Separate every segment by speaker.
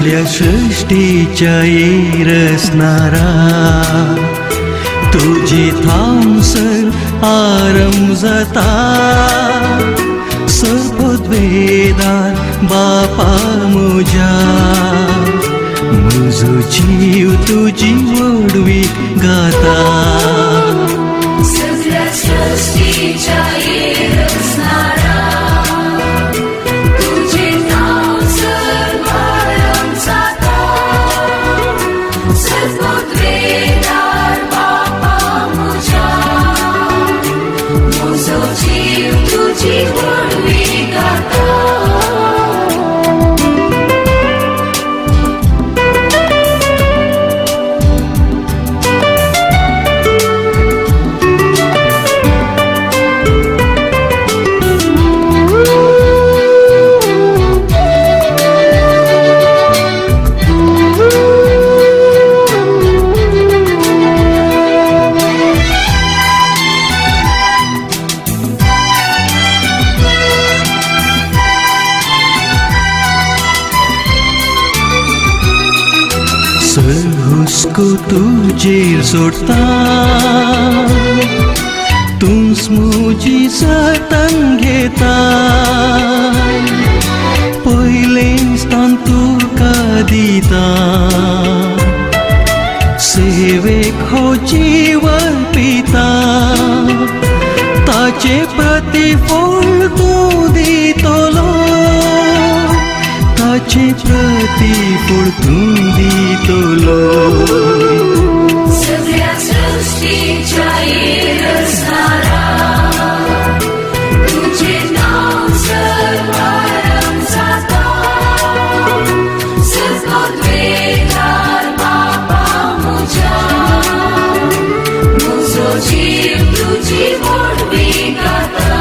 Speaker 1: सगल्या सृश्टीच्या रसनारा तुजे थांबसर आरंभ जाता सर्पद्वेदार बापा म्हज्या म्हजो जीव तुजी व्हडवी गाता.
Speaker 2: सगळ्या सृष्टीच्या रचणारा तुझे नाव सर्वारंभ जाता सर्वोद्वेदार बापा म्हज्या म्हजो जीव तुजी व्हडवी गाता.
Speaker 1: सर हुस्को तुजेर सोडटा तूंच म्हजी जतन घेता पयलें स्थान तुका दिता सेवेक हो जीव अर्पिता ताचे प्रतिफळ तूं दितलो ताचे प्रतिफळ तूं दितलो.
Speaker 2: सगळ्या सृष्टीच्या रचणारा तुझे नाव सर्वारंभ जाता सर्वोद्वेदार बापा म्हज्या म्हजो जीव तुजी व्हडवी गाता.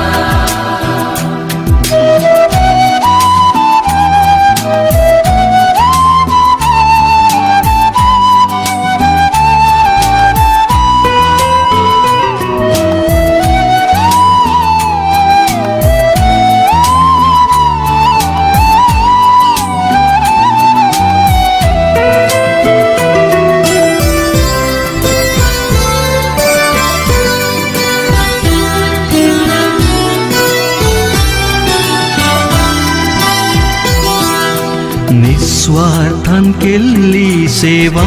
Speaker 1: निस्वार्थान केल्ली सेवा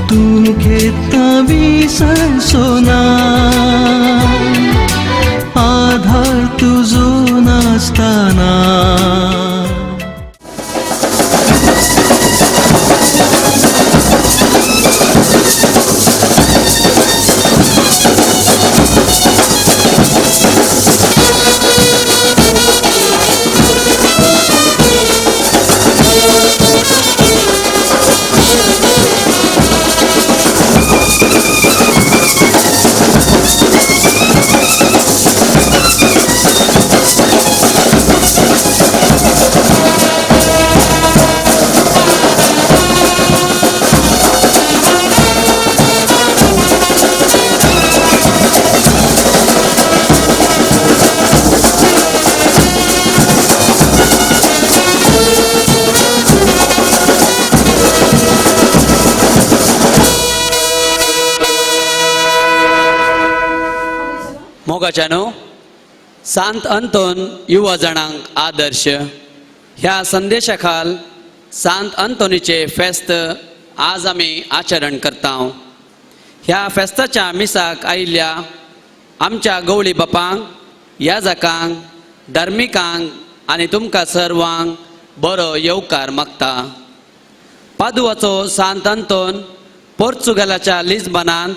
Speaker 1: तूं घेता विसरसो ना आधार तुजो नासतना.
Speaker 3: मोगाच्यानो, सांत अंतोन युवा जाणांक आदर्श ह्या संदेशा खाल सांत अंतोनीचे फेस्त आज आमी आचरण करता. ह्या फेस्ताच्या मिसाक आयिल्ल्या आमच्या गवळी बापांक, याजकांक, धार्मिकांक आनी तुमकां सर्वांक बरो येवकार मागता. पादुवाचो सांत अंतोन पोर्चुगालाच्या लिस्बनांत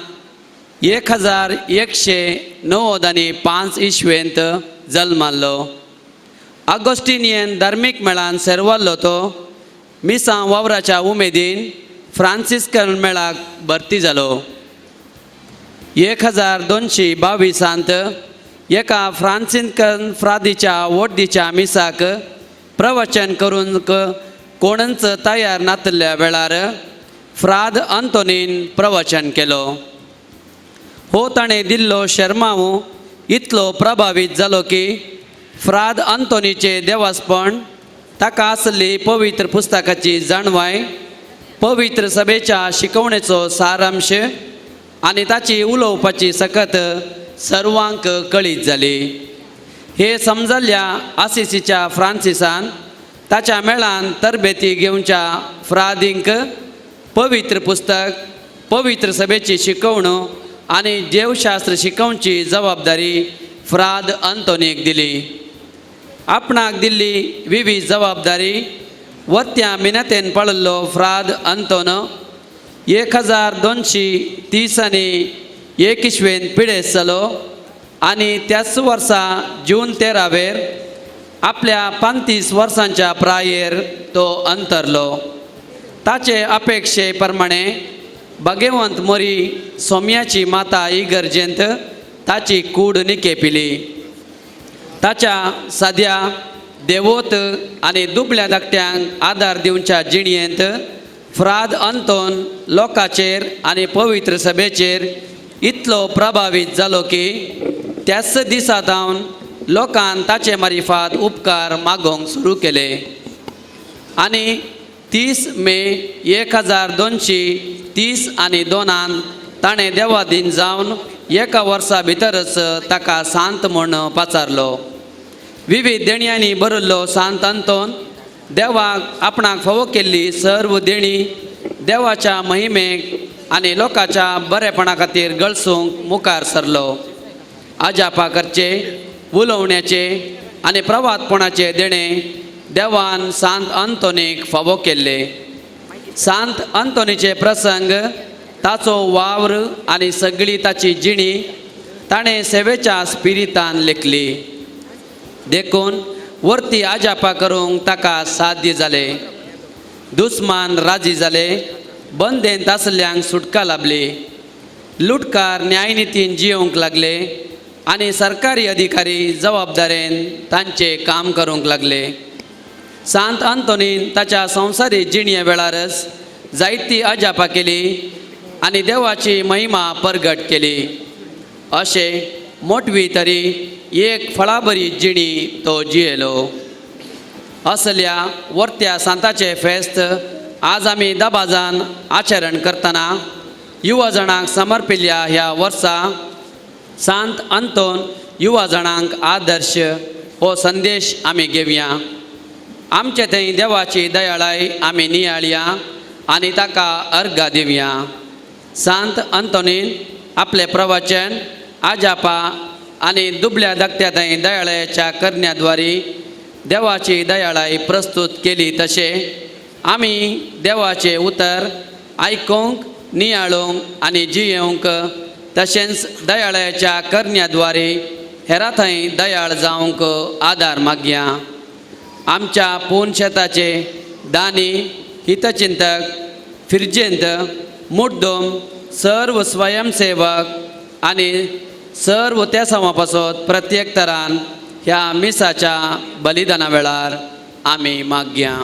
Speaker 3: 1195 इस्वेंत जल्माल्लो. आगोस्टिनियन धार्मीक मेळान सेरवाल्लो तो मिसां वावराच्या उमेदीन फ्रांसिस्कन मेळाक भरती जालो. 1222 एका फ्रांसिस्कन फ्रादीच्या वड्डीच्या मिसाक प्रवचन करूंक कोणच तयार नातल्या वेळार फ्राद अंतोनीन प्रवचन केलो. हो ताणें दिल्लो शर्माव इतलो प्रभावीत जालो की फ्राद अंतोनीचे देवासपण ताका आसली पवित्र पुस्तकाची जाणवाय, पवित्र सभेच्या शिकवणेचो सारांश आनी ताची उलोवपाची सकत सर्वांक कळीत जाली. हे समजल्ल्या आसिसीच्या फ्रांसिसान ताच्या मेळान तरबेती घेवच्या फ्रादींक पवित्र पुस्तक, पवित्र सभेची शिकवण आनी देवशास्त्र शिकोवची जबाबदारी फ्राद अंतोनीक दिली. आपणाक दिल्ली विवीध जबाबदारी वत्या मिनतेन पळिल्लो फ्राद अंतोन 1230 आनी 21वेन पिडेस्त जालो आनी त्याच वर्सा जून 13वेर आपल्या 35 वर्सांच्या प्रायेर तो अंतरलो. ताचे अपेक्षे प्रमाणे भगवंत मोरी सोम्याची माता इगर्जेंत ताची कूड निकेपिली. ताच्या साद्या देवोत आनी दुबल्या धाकट्यांक आदार दिवच्या जिणयेंत फ्राद अंतोन लोकांचेर आनी पवित्र सभेचेर इतलो प्रभावीत जालो की त्याच दिसा जावन लोकान ताचे मारिफात उपकार मागोवंक सुरू केले आनी 30 मे 1232 आनी 2 ताणें देवादीन जावन एका वर्सा भितरच ताका सांत म्हूण पाचारलो. विविध देण्यांनी बरयल्लो सांत अंतोन देवाक आपणाक फावो केल्ली सर्व देणी देवाच्या महिमेक आनी लोकांच्या बरेपणा खातीर गळसूंक मुखार सरलो. आजापा करचे, उलोवण्याचे आनी प्रवातपणाचे देणे देवान सांत अंतोनीक फावो केल्ले. सांत अंतोनीचे प्रसंग, ताचो वावर आनी सगळी ताची जिणी ताणें सेवेच्या स्पिरितान लेखली. देखून वरती आजापा करूंक ताका साध्य जालें. दुस्मान राजी जाले, बंदेंत आसल्ल्यांक सुटका लाबली, लुटकार न्यायनितीन जियोवंक लागले आनी सरकारी अधिकारी जबाबदारेन तांचें काम करूंक लागले. सांत अंतोनीन ताच्या संवसारी जिणये वेळारच जायती अजापा केली आनी देवाची महिमा परगट केली. अशें मोटवी तरी एक फळाबरी जिणी तो जियेलो. असल्या वर्त्या सांताचें फेस्त आज आमी दबाजान आचरण करतना युवा जाणांक समर्पिल्ल्या ह्या वर्सा सांत अंतोन युवा जाणांक आदर्श हो संदेश आमी घेवया. आमचे थंय देवाची दयाळाय आमी नियाळया आनी ताका अर्घा दिवया. सांत अंतोनीन आपलें प्रवचन आजापा आनी दुबल्या धाकट्या थंय दयाळाच्या करण्याद्वारी देवाची दयाळाय प्रस्तूत केली. तशें आमी देवाचें उतर आयकूंक, नियाळूंक आनी जियेवंक तशेंच दयाळाच्या करण्याद्वारे हेरा थंय दयाळ जावंक आदार मागया. आमच्या पून शेताचे दानी, हितचिंतक, फिर्जेंत, मुड्डोम, सर्व स्वयंसेवक आनी सर्व त्या समां पासत प्रत्येक तरान ह्या मिसाच्या बलिदाना वेळार आमी मागया.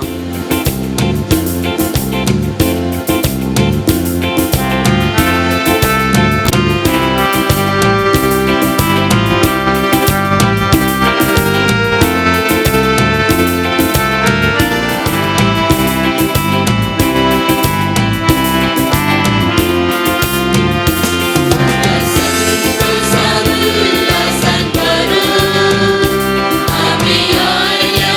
Speaker 2: आमी आयल्या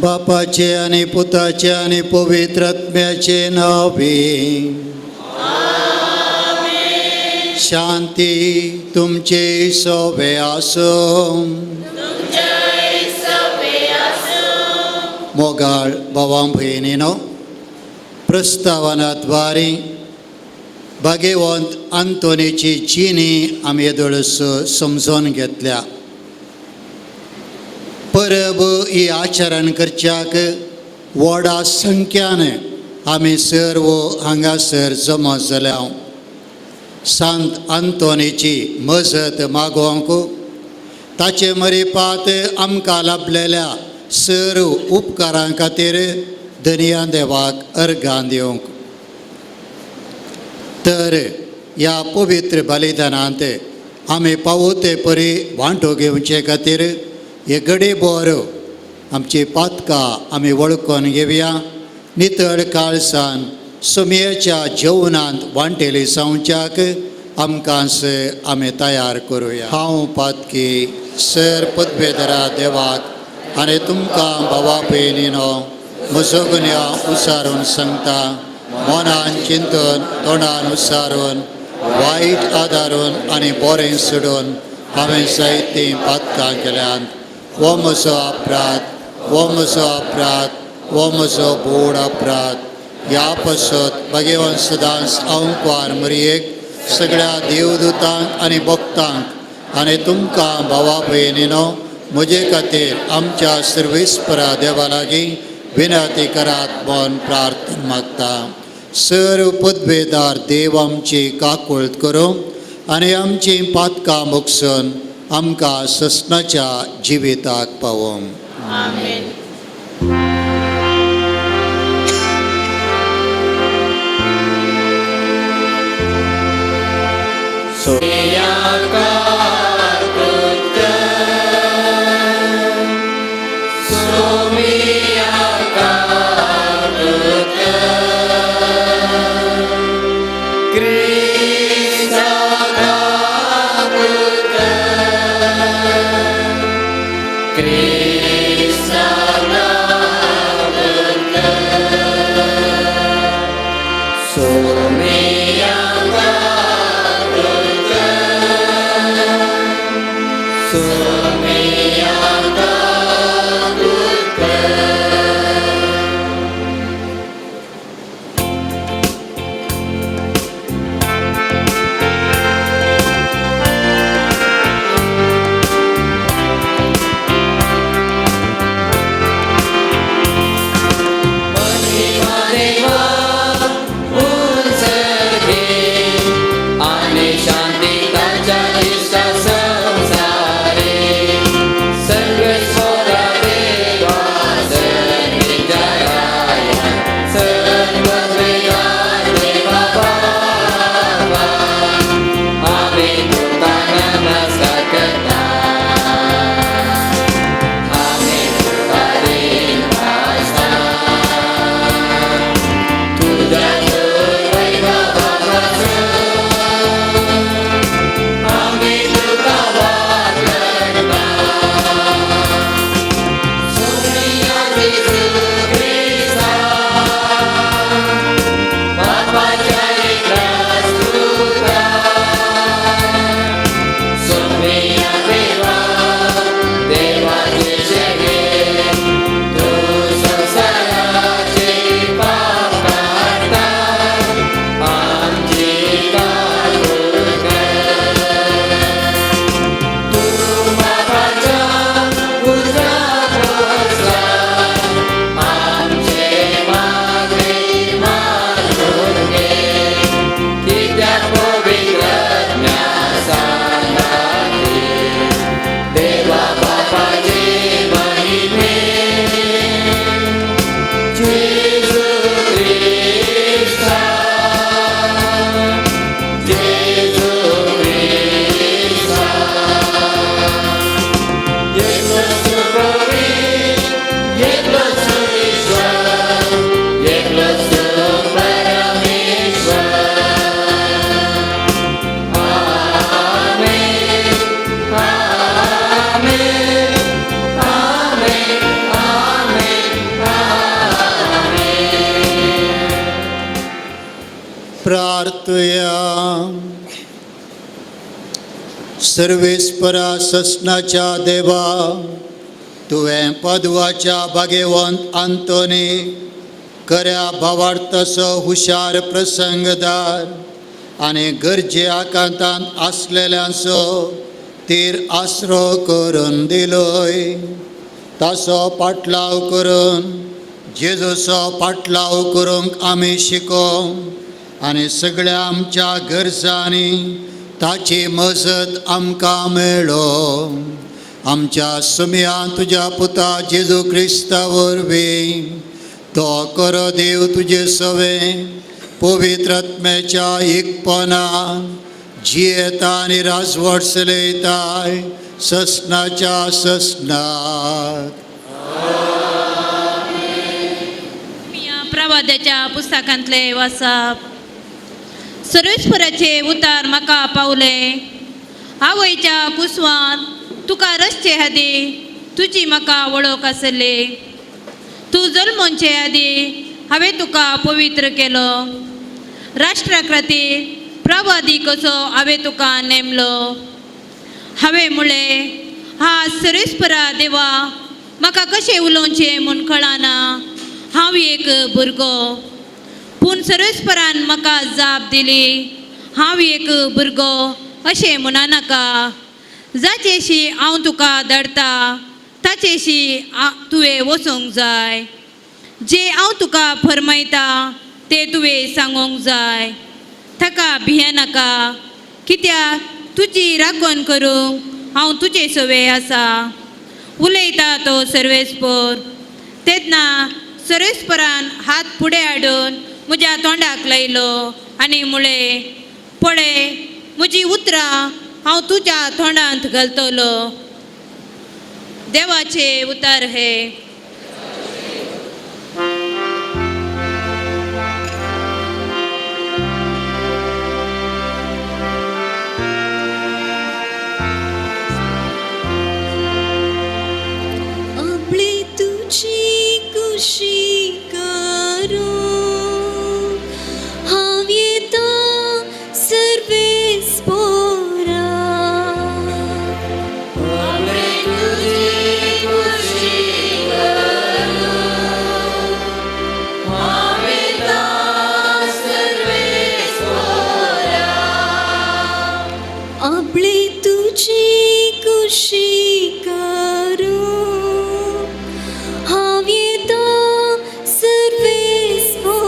Speaker 4: बापाचे आनी पुताचे आनी पवित्र आत्म्याचे नावे. शांती तुमचे सोबे आसूं. मोगाळ भावां भयणीनो, प्रस्तावनाद्वारे भाग्यवंत आंतोनीची जिणी आमी येदोळस समजून घेतल्या. परब ही आचरण करच्याक व्हडा संख्यान आमी सर्व हांगासर जमा जाल्या. सांत आंतोनीची मजत मागोवंक, ताचे मरिपात आमकां लाभलेल्या सर्व उपकारां खातीर धनया देवाक अर्गां दिवंक. तर ह्या पवित्र बलिदानांत आमी पावो ते परी वांटो घेवचे खातीर हे घडी बोर आमची पातकां आमी वळखून घेवया. नितळ काळसान सुमयेच्या जेवणांत वांटेली जावच्याक आमकां आमी तयार करुया. हांव पातकी सर पदवेधरा देवाक आनी तुमकां भावा भयणीनो म्हजो गुन्यांव उसारून सांगता. मनान चिंतून, तोंडान उसारून, वायट आदारून आनी बरें सोडून हांवें जायतीं पातकां केल्यांत. हो म्हजो अपराध, हो म्हजो अपराध, हो म्हजो बोड अपराध. ह्या पासत भगवान सदांच हांव कुवार मरयेक, सगळ्या देवदूतांक आनी भक्तांक आनी तुमकां भावा भयणीनो म्हजे खातीर आमच्या सर्वेस्परा देवा लागीं विनंती करात म्हूण प्रार्थना मागता. सर्व पदवेदार देव आमची काकुळट करूं आनी आमची पातकां मोगसून आमकां ससनाच्या जिविताक पावोवं. प्रार्थुया. सर्वेस्परा ससनाच्या देवा, तुवें पदवाच्या भागेवंत आंतोनी खऱ्या भावार्थाचो हुशार प्रसंगदार आनी गरजे आकांतांत आसलेल्यांचो तीर आसरो करून दिलोय. ताचो पाटलाव करून जेजूचो पाटलाव करूंक आमी शिकोवंक आनी सगळ्या आमच्या गरजांनी ताची मजत आमकां मेळो. आमच्या सुमयान तुज्या पुता जेजू क्रिस्ता वरवीं तो करो देव तुजे सवे पवित्र आत्म्याच्या एकपणान जियेता आनी राजवट चलयताय ससनाच्या ससनाक.
Speaker 5: प्रवाद्याच्या पुस्तकांतले वाचप. सर्वेस्पराचे उतार म्हाका पावले. आवयच्या कुसवान तुका रचचे आदी तुजी म्हाका वळख आसली. तूं जल्मोनचे आदी हांवें तुका पवित्र केलो. राष्ट्रा खातीर प्रवादी कसो हांवें तुका नेमलो. हांवें म्हळें, हा सर्वेस्परा देवा, म्हाका कशें उलोवचें म्हूण कळना, हांव एक भुरगो. पूण सर्वेस्परान म्हाका जाप दिली, हांव एक भुरगो अशें म्हणा नाका. जाचेशी हांव तुका धाडटा ताचेशी तुवें वचूंक जाय. जे हांव तुका फरमायता तें तुवें सांगूंक जाय. ताका भियेनाका, कित्याक तुजी राखण करूंक हांव तुजे सवे आसा. उलयता तो सर्वेस्पर. तेन्ना सर्वेस्परान हात फुडें हाडून म्हज्या तोंडाक लायलो आनी म्हळें, पळय म्हजी उतरां हांव तुज्या तोंडांत घालतलो. देवाचे उतार हे.
Speaker 2: आपली तुजी खुशी करूं हांव येता सर्वेस्पोरा. आपली तुजी खुशी करूं हांव येता सर्वेस्पोरा.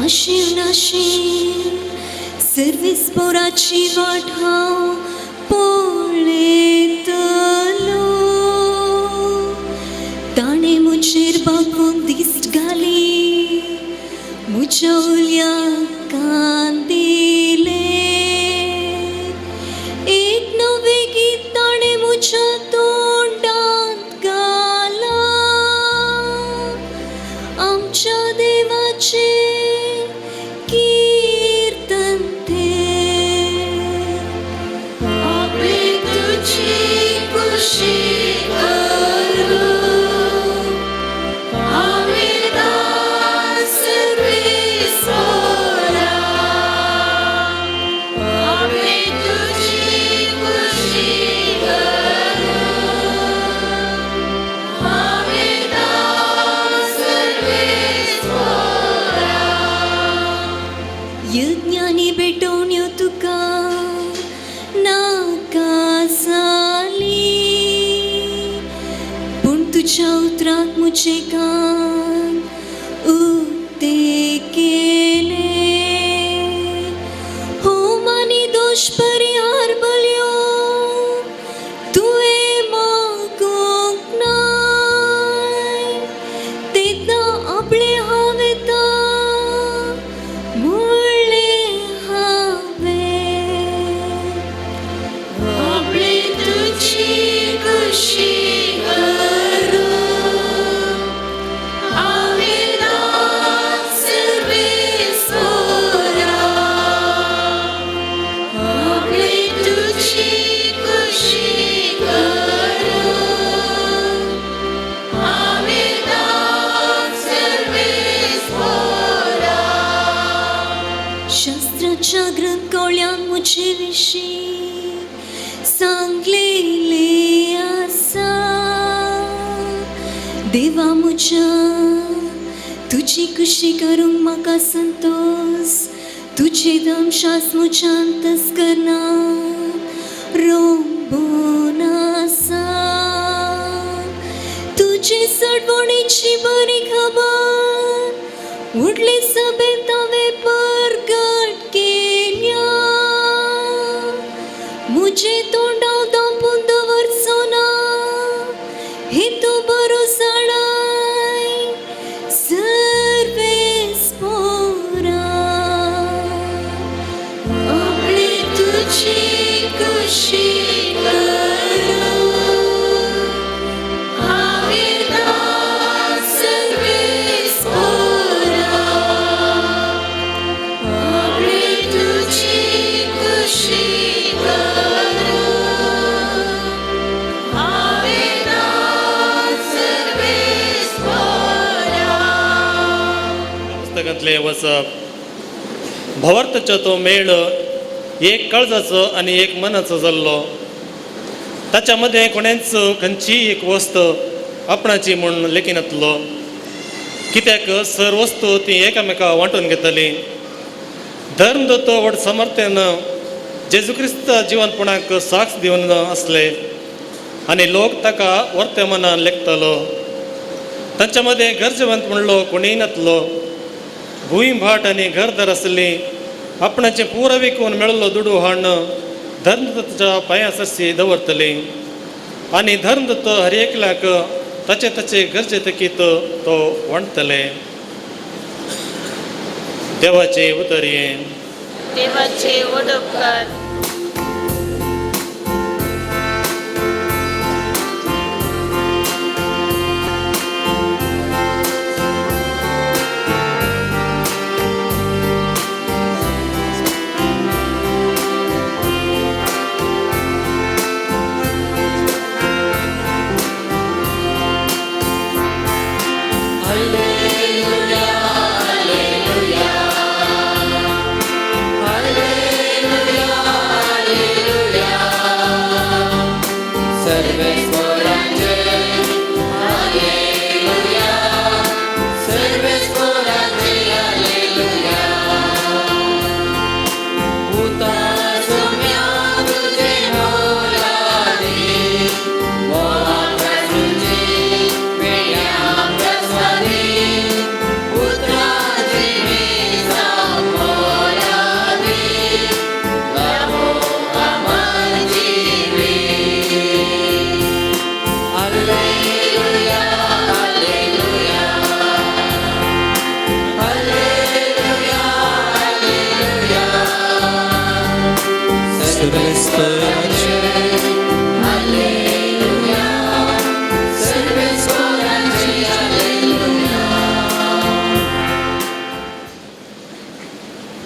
Speaker 2: आशीव नाशीव सर्वेस्पोराची वाट हांव पळयतलो. ताणें म्हजेर बागोवन दिश्ट घाली, म्हज्या उल्याक कान दिले. एक नवें गीत ताणें म्हज्या तोंडांत घालां. आमच्या देवाचें कीर्तन तें. आपली तुजी खुशी करूं हांव येता सर्वेस्पोरा. आपली तुजी खुशी करूं हांव येता सर्वेस्पोरा. यज्ञानी भेटवण्यो तुका नाका जाली, पूण तुज्या उतराक म्हजे कान उक्ते केले. होम आनी दोश परिहार बलयो तुवें मागूंक नाय. तेन्ना आपलें हांव येता म्हणलें हांवें. आपली तुजी खुशी करूं हांव येता सर्वेस्पोरा. जिविताच्या ग्रंथकोळ्यान म्हजे विशीं सांगलेलें आसा. देवा म्हज्या, तुजी खुशी करूंक म्हाका संतोश, तुजे दमशास म्हज्या अंतस्करना रोंबून आसा. तुजे सडवणीची बरी खबर व्हडले सभेंत हांवें परगट केल्या. म्हजें तोंड हांव धांपून दवरचो ना, हें तूं बरो जाणाय सर्वेस्पोरा. आपणे तुजी खुशी करूं हांवें सर्वेस्पोरा. आपणे तुजी खुशी करूं हांवें सर्वेस्पोरा.
Speaker 6: पुस्तकांतले वचप भवार्थाचो तो मेळ एक काळजाचो आनी एक मनाचो जाल्लो. ताच्या मदें कोणेंच खंयचीय एक वस्त आपणाची म्हूण लेखिनातलो, कित्याक सर वस्तू ती एकामेका वांटून घेताली. धर्म दत्तो व्हड समर्थ्यान जेजू क्रिस्त जिवनपणाक साक्ष दिवन आसले आनी लोक ताका वर्ते मनान लेखतालो. तांच्या मदें गरजेवंत म्हणलो कोणीय नातलो. भूंय भाट आनी घरदार आसली आपणाचें पुरो विकून मेळिल्लो दुडू हाडून धर्मदत्ताच्या पांयां सरशी दवरतली आनी धर्मदत्त हर एकल्याक ताचे ताचे गरजे तकीत तो वांटतले. देवाचे उतर हें.
Speaker 7: देवाचे वडोपकार.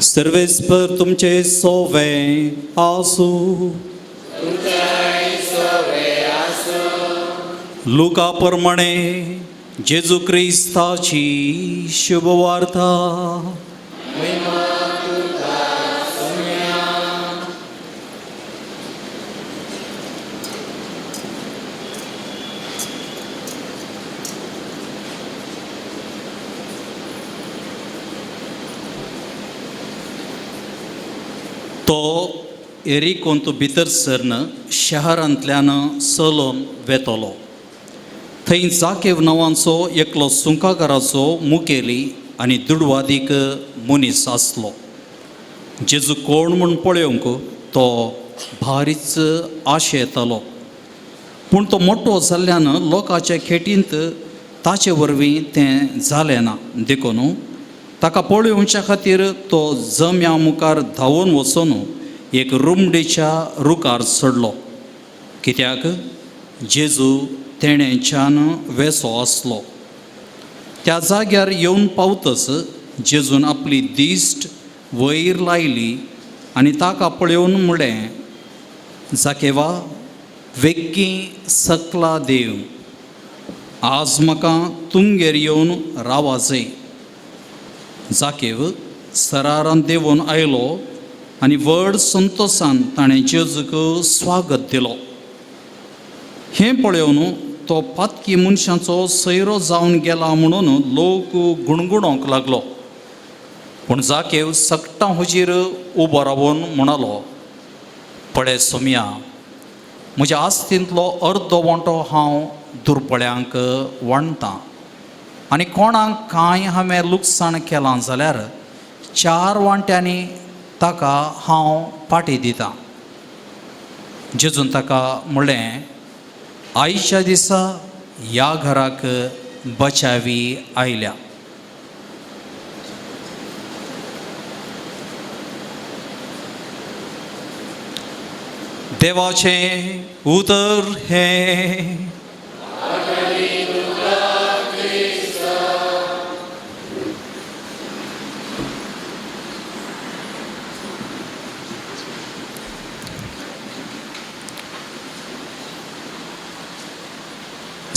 Speaker 4: सर्वेस्पर तुमचे सोवे आसू. लुका प्रमाणे जेजू क्रिस्ताची शुभवार्ता. तो एरिकोंत भितर सरन शहरांतल्यान चलोन वेतलो. थंय जाकेव नांवांचो एकलो सुंकाकाराचो मुखेली आनी दुडवादीक मनीस आसलो. जेजू कोण म्हूण पळोवंक तो भारीच आशेतालो, पूण तो मोटो जाल्ल्यान लोकांच्या खेटींत ताचे वरवीं तें जालें ना. देखून ताका पळोवच्या खातीर तो जम्या मुखार धांवून वचून एक रुमडीच्या रुखार चडलो, कित्याक जेजू तेणेच्यान वेसो आसलो. त्या जाग्यार येवन पावतच जेजून आपली दिश्ट वयर लायली आनी ताका पळोवन म्हळें, जाकेवा वेगीं सकला देव, आज म्हाका तुमगेर येवन रावा जाय. जाकेव सरारान देंवून आयलो
Speaker 8: आनी व्हड संतोशान ताणें जेजूक स्वागत दिलो. हें पळोवन तो पातकी मनशांचो सैरो जावन गेला म्हणून लोक गुणगुणोंक लागलो. पूण जाकेव सगटां हुजीर उबो रावन म्हणालो, पळय सोमया, म्हज्या आस्तींतलो अर्दो वांटो हांव दुर्बळ्यांक वांट्टां आनी कोणाक कांय हांवें लुकसाण केलां जाल्यार 4 वांट्यांनी ताका हांव पाटी दितां. जेजून ताका म्हणलें, आयच्या दिसा ह्या घराक बचावी आयल्या. देवाचें उतर हें.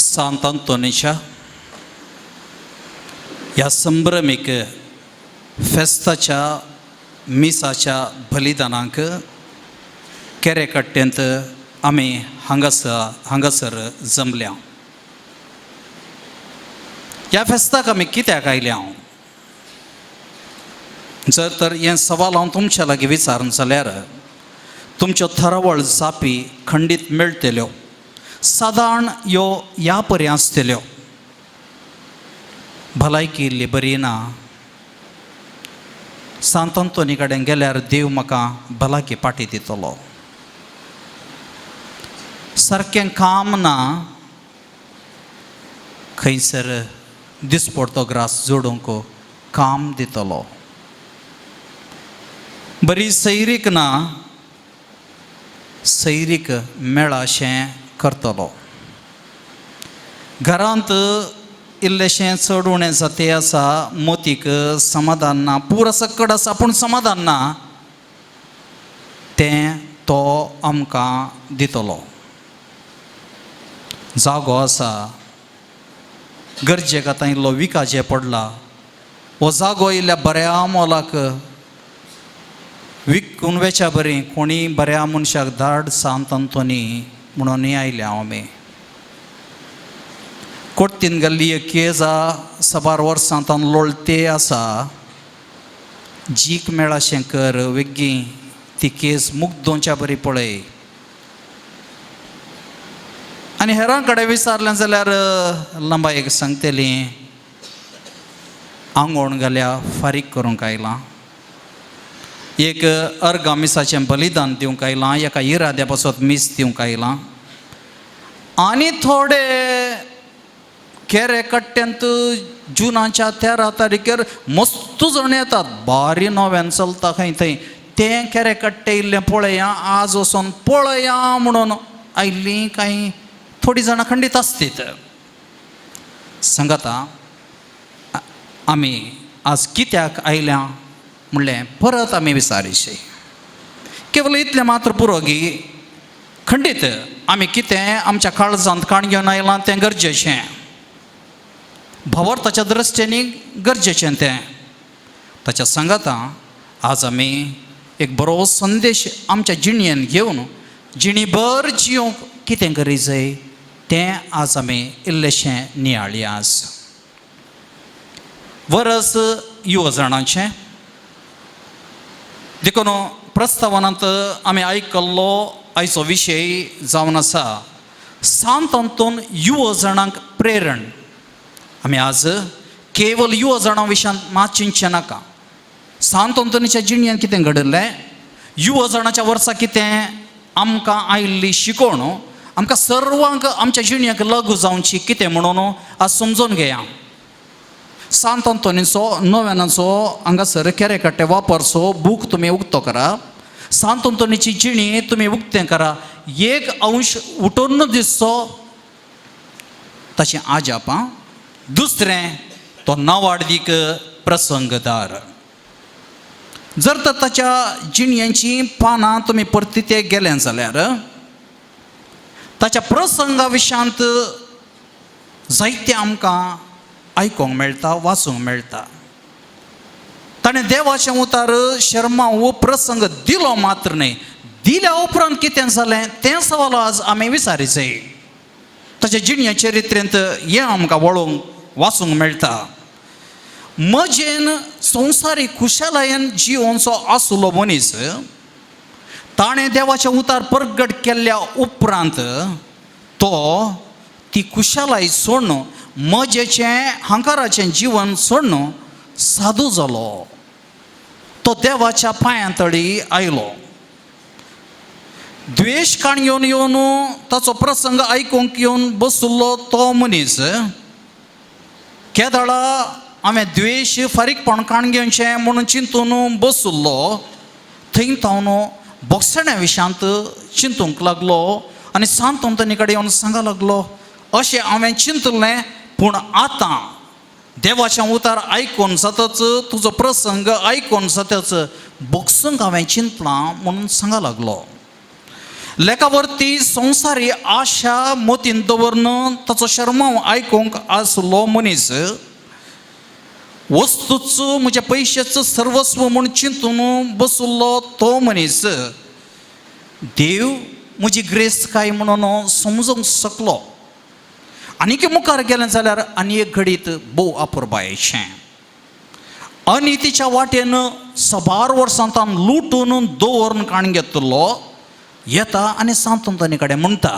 Speaker 8: सांत आंतोनीच्या ह्या संभ्रमीक फेस्ताच्या मिसाच्या बलिदानाक केरेकट्टेंत आमी हांगासर जमल्या. ह्या फेस्ताक आमी कित्याक आयल्या? जर तर हें सवाल हांव तुमच्या लागीं विचारून जाल्यार तुमच्यो थरावळ जापी खंडीत मेळटल्यो. सादारण ह्यो ह्या परी आसतल्यो. भलायकी इल्ली बरी ना, सांत आंतोनी कडेन गेल्यार देव म्हाका भलायकी पाटी दितलो. सारकें काम ना, खंयसर दिसपडतो ग्रास जोडूंक काम दितलो. बरी सैरीक ना, सैरीक मेळाशें करतलो. घरांत इल्लेशें चड उणें जाते आसा, मोतीक समाधान ना, पुरो सकट आसा पूण समाधान ना, तें तो आमकां दितलो. जागो आसा, गरजेक आतां इल्लो विकाचें पडला, हो जागो इल्ल्या बऱ्या मोलाक विकून वेच्या बरी कोणी बऱ्या मनशाक धाड सांत आंतोनी म्हणून आयल्या हांव. आमी कोर्तीन घाल्ली एक केज साबार वर्सां तान लोळते आसा, जीक मेळाशें कर वेगीं ती केज मुगदोवच्या बरी पळय. आनी हेरां कडेन विचारलें जाल्यार लंबायेक सांगतली, आंगोण घाल्या फारीक करूंक आयलां, एक अर्गा मिसाचें बलिदान दिवंक आयलां, एका इराद्या पासत मीस दिवंक आयलां. आनी थोडे केरे कट्ट्यांत जुनाच्या 13 तारखेर मस्त जाण येतात, बारी नव्यान चलता खंय थंय, तें केरे कट्टे इल्लें पळया, आज वचोन पळया म्हणून आयिल्लीं कांय थोडीं जाणां खंडीत आसतीत. सांगाता आमी आज कित्याक आयल्या म्हणलें परत आमी विचारिशे. केवल इतलें मात्र पुरो गी खंडीत आमी कितें आमच्या काळजांत काण घेवन आयलां तें गरजेचें, भावार्थाच्या दृश्टीन गरजेचें तें. ताच्या सांगाता आज आमी एक बरो संदेश आमच्या जिणयेन घेवन जिणीभर जिवंक कितें करी जाय तें आज आमी इल्लेशें नियाळया. आज वरस युवजणांचें देखून प्रस्तावनांत आमी आयकल्लो आयचो विशय जावन आसा सांत आंतोन युवजणांक प्रेरण. आमी आज केवल युवजणां विशयांत मात चिंतचें नाका. सांत आंतोनीच्या जिणयेन कितें घडिल्लें, युवजणाच्या वर्सा कितें आमकां आयिल्ली शिकवण आमकां सर्वांक आमच्या जिणयेक लागू जावची कितें म्हणून आज समजून घेया. सांत आंतोनीचो नव्यानाचो हांगासर केरेकट्टे वापरचो बूक तुमी उक्तो करा, सांत आंतोनीची जिणी तुमी उक्तें करा. एक अंश उठून दिसचो ताचें आजापां, दुसरें तो नावाडदीक प्रसंगदार. जर तर ताच्या जिणयेचीं पानां तुमी परती गेलें जाल्यार ताच्या प्रसंगा विशयांत जायतें आमकां आयकूंक मेळटा, वाचूंक मेळटा. ताणें देवाचें उतार शर्मा हो प्रसंग दिलो मात्र न्हय, दिल्या उपरांत कितें जालें तें सवाल आज आमी विचारीचें. ताच्या जिणें चरित्रेंत हें आमकां वळोवंक वाचूंक मेळटा. मजेन संवसारीक खुशालायेन जिवनचो आसलो मनीस ताणें देवाचें उतार परगट केल्ल्या उपरांत तो ती खुशालाय सोडून, मजेचें हांकाराचें जिवन सोडून साधू जालो. तो देवाच्या पांयां तळी आयलो. द्वेश काण येवन येवन ताचो प्रसंग आयकूंक येवन बशिल्लो तो मनीस केदळा हांवें द्वेश फारीकपण काण घेवचें म्हणून चिंतून बशिल्लो, थंय तावन बोगसण्या विशयांत चिंतूंक लागलो आनी सांत अंतोनी कडेन येवन सांगा लागलो, अशें हांवें चिंतलें पूण आतां देवाचें उतार आयकून जातच, तुजो प्रसंग आयकून जातच बोगसूंक हांवें चिंतलां म्हणून सांगा लागलो. लेखावरती संवसारी आशा मोतीन दवरून ताचो शर्माव आयकूंक आसलो मनीस वस्तूच म्हज्या पयशाचो सर्वस्व म्हूण चिंतून बशिल्लो तो मनीस देव म्हजी ग्रेस्तकाय म्हणून समजूंक शकलो. आनीक मुखार गेलें जाल्यार आनी एक घडीत भोव अपुरबायेचें अनितीच्या वाटेन सबार वर्सां तान लुटून दवरून काण घेतलो येता आनी सांत अंतोनी कडेन म्हणटा,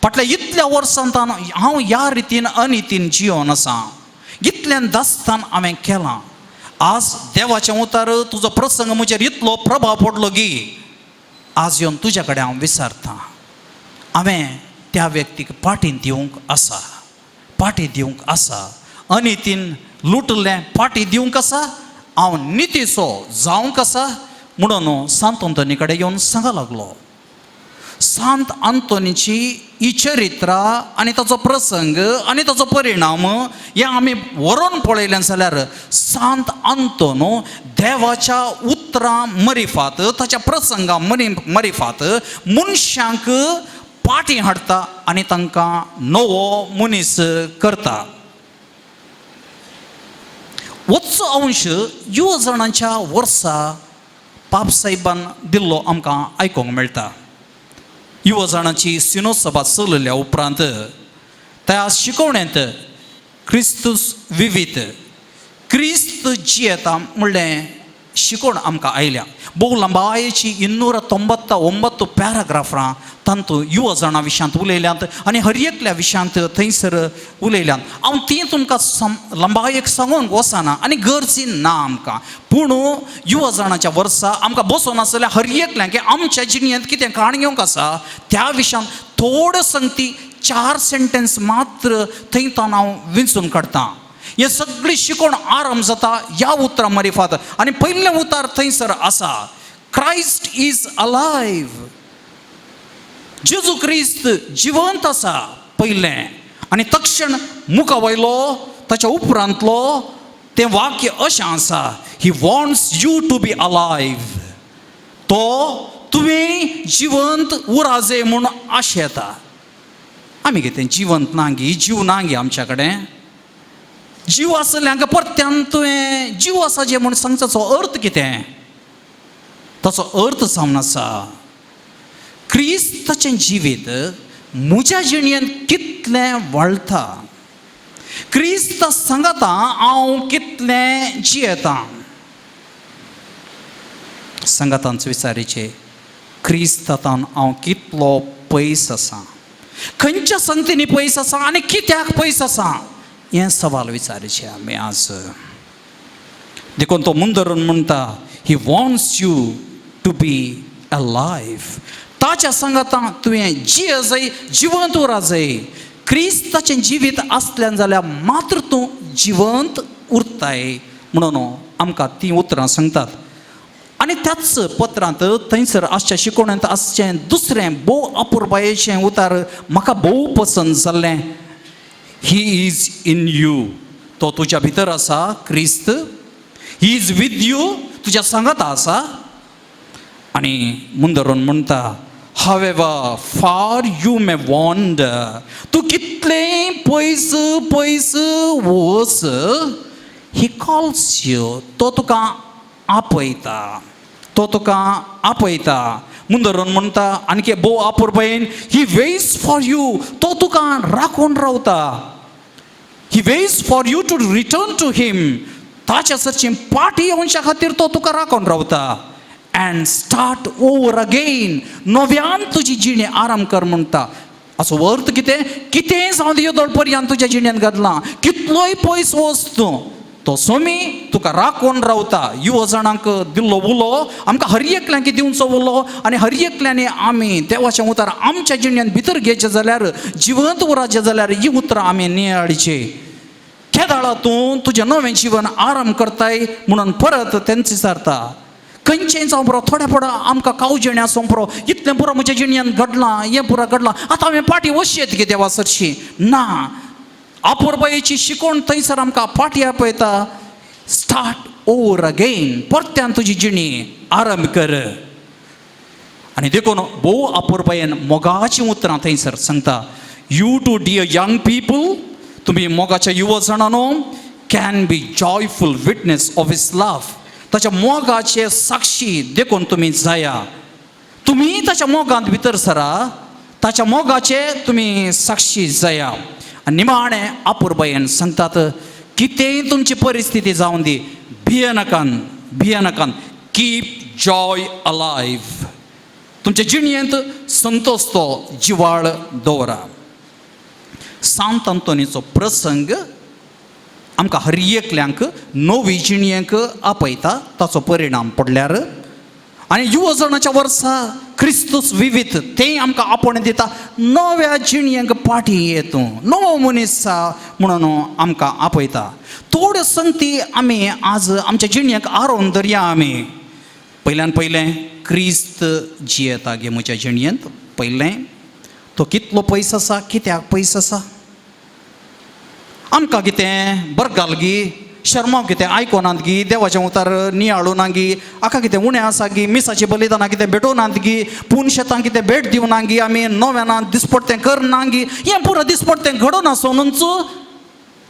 Speaker 8: फाटल्या इतल्या वर्सां तान हांव ह्या रितीन अनितीन जिवन आसा, इतल्यान दास्तान हांवें केलां, आज देवाचें उतार तुजो प्रसंग म्हजेर इतलो प्रभाव पडलो की आज येवन तुज्या कडेन हांव विचारतां, हांवें त्या व्यक्तीक पाटी दिवंक आसा, पाटी दिवंक आसा, अनितीन लुटलें पाटी दिवंक आसा, हांव नितीचो जावंक आसा म्हणून सांत अंतोनी कडेन येवन सांगा लागलो. सांत अंतोनीची ही चरित्रा आनी ताचो प्रसंग आनी ताचो परिणाम हें आमी व्हरोन पळयलें जाल्यार सांत अंतोन देवाच्या उतरां मरिफात, ताच्या प्रसंगा मरिफात मनशांक पाटी हाडटा आनी तांकां नवो मनीस करता. वचो अंश युवजणांच्या वर्सा पापसाहेबान दिल्लो आमकां आयकूंक मेळटा. युवजणांची सिनोसभा चलयल्या उपरांत त्या शिकवणेंत क्रिस्तूस विवीत क्रिस्त जियेता म्हणलें शिकवण आमकां आयल्या. भोव लांबायेची 299 पॅराग्राफां तांतू युवजणां विशयांत उलयल्यांत आनी हर एकल्या विशयांत थंयसर उलयल्यांत. हांव ती तुमकां लांबायेक सांगूंक वचना आनी गरजी ना आमकां, पूण युवजणाच्या वर्सा आमकां बसून आसल्यार हर एकल्याक की आमच्या जिणेंत कितें काण घेवंक आसा त्या विशयांत थोड्यो संगती 4 सेंटेन्स मात्र थंय तावन हांव विंचून काडटा. हे सगळी शिकवण आरंभ जाता ह्या उतरां मरिफात आनी पयलें उतार थंयसर आसा, क्रायस्ट is alive, जेजू क्रिस्त जिवंत आसा पयलें. आनी तक्षण मुखा वयलो ताच्या उपरांतलो तें वाक्य अशें आसा, he wants you to be alive, तो तुवें जिवंत उराजे म्हूण आशेता. आमी कितें जिवंत नागी, जीव नागी आमच्या कडेन, जीव आसल्याक परत्यान तुवें जीव आसा जें म्हूण सांगचो अर्थ कितें, ताचो अर्थ जावन आसा क्रिस्ताचें जिवीत म्हज्या जिणेंत कितलें वाळटा, क्रिस्त सांगता हांव कितलें जियेतां. सांगातांच विचारीचें क्रिस्तान हांव कितलो पयस आसा, खंयच्या संगतींनी पयस आसा आनी कित्याक पयस आसा हें सवाल विचारीचें आमी आज. देखून तो मुंदरून म्हणटा, he wants you to be alive, ताच्या सांगाता तुवें जिये जाय, जिवंत उरा जाय. क्रिस्ताचें जिवीत आसल्यान जाल्यार मात्र तूं जिवंत उरताय म्हणून आमकां तीं उतरां सांगतात. आनी त्याच पत्रांत थंयसर आसच्या शिकवणेंत आसचें दुसरें भोव अपुरबायेचें उतार म्हाका भोव पसंत जाल्लें, he is in you, तो तुज्या भितर आसा क्रिस्त, he is with you, तुज्या सांगाता आसा. आनी मुंदरून म्हणटा, however far you may wander, तूं कितलें पयस पयस वच, He calls you, तो तुका आपयता, तो तुका आपयता. मुंदरून म्हणटा आणखी भोव आपुरबायेन, He waits for you, तो तुका राखून रावता. He waits for you to return to him. ताच्या सरची पाठी येवच्या खातीर तो तुका राखून रावता. अँड स्टार्ट ओवर अगेन, नव्यान तुजी जिणे आराम कर म्हणटा. असो अर्थ कितें? कितेंय जावं दी, येदोळ पर्यंत तुज्या जिणेंत घडलां, कितलोय पयस वच तूं, तो सोमी तुका राखून रावता. युव जाणांक दिल्लो उलो आमकां हर एकल्यांक दिवचो उलो आनी हर एकल्यांनी आमी देवाचें उतर आमच्या जिणेंत भितर घेवचें जाल्यार, जिवंत उराचें जाल्यार, ही उतरां आमी नियाळचीं. केदाळा तूं तुजें नवें जिवन आराम करताय म्हणून परत तेंच विचारता. खंयचेंय जावं पुरो, थोड्या पुरो आमकां कावजेणें आसूं पुरो, इतलें पुरो म्हज्या जिणेंत घडलां, हें पुरो घडलां, आतां हांवें पाटी वचयेत गे देवा सरशी? ना. आपुरबायेची शिकवण थंयसर आमकां पाटी आपयता, स्टार्ट ओवर अगेन, परत्यान तुजी जिणी आरंभ कर. आनी देखून भोव आपुरबायेन मोगाचीं उतरां थंयसर सांगता, You too, dear young people, तुमी मोगाच्या युवा जाणांनो, can be joyful witness of his love. ताच्या मोगाचे साक्षी देखून तुमी जाया. तुमी ताच्या मोगांत भितर सरा, ताच्या मोगाचे तुमी साक्षी जाया. आनी निमाणें आपुरबायेन सांगतात, कितेंय तुमची परिस्थिती जावन दी, भियनाकान, भियनाकान, Keep joy alive. तुमच्या जिणयेंत संतोष तो जिवाळ दवरा. सांत अंतोनीचो प्रसंग आमकां हर एकल्यांक नवी जिणयेक आपयता, ताचो परिणाम पडल्यार. आनी युवजणाच्या वर्सा क्रिस्तूस विवीत तें आमकां आपोवणें दिता, नव्या जिणयेक पाटी ये, तूं नवो मनीस आसा म्हणून आमकां आपयता. थोड्यो संगती आमी आज आमच्या जिणयेक आरोवन धरया. आमी पयल्यान पयलें, क्रिस्त जियेता गे म्हज्या जिणयेंत? पयलें, तो कितलो पयस आसा? कित्याक पयस आसा? आमकां कितें बरगाल गी? शर्माव कितें आयकोनात गी? देवाचें उतार नियाळूना गी? आका कितें उणें आसा गी? मिसाचें बलिदानां कितें भेटोवनात गी? पूण शेतां कितें भेट दिवना गी? आमी नव्याना दिसपडतें करना गी? हें पुरो दिसपडतें घडोवन आसोनूच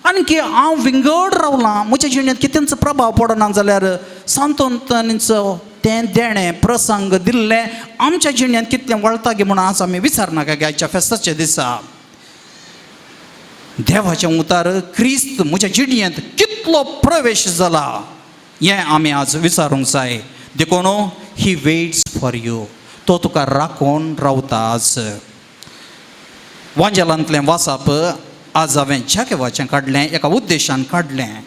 Speaker 8: आणखी हांव विंगड रावलां, म्हज्या जिणेंत कितेंच प्रभाव पडना जाल्यार, सांतोंतनीचो तें देणें प्रसंग दिल्लें आमच्या जिणेंत कितलें वळता गे म्हणून आज आमी विचारनाका गे? आयच्या फेस्ताच्या दिसा देवाचें उतार, क्रिस्त म्हज्या जिणेंत कितलो प्रवेश जाला, हें आमी आज विचारूंक जाय. देखून He waits for you, तो तुका राखून रावता. आज वांजेलांतलें वाचप आज हांवें जाकेवाचें काडलें, एका उद्देशान काडलें.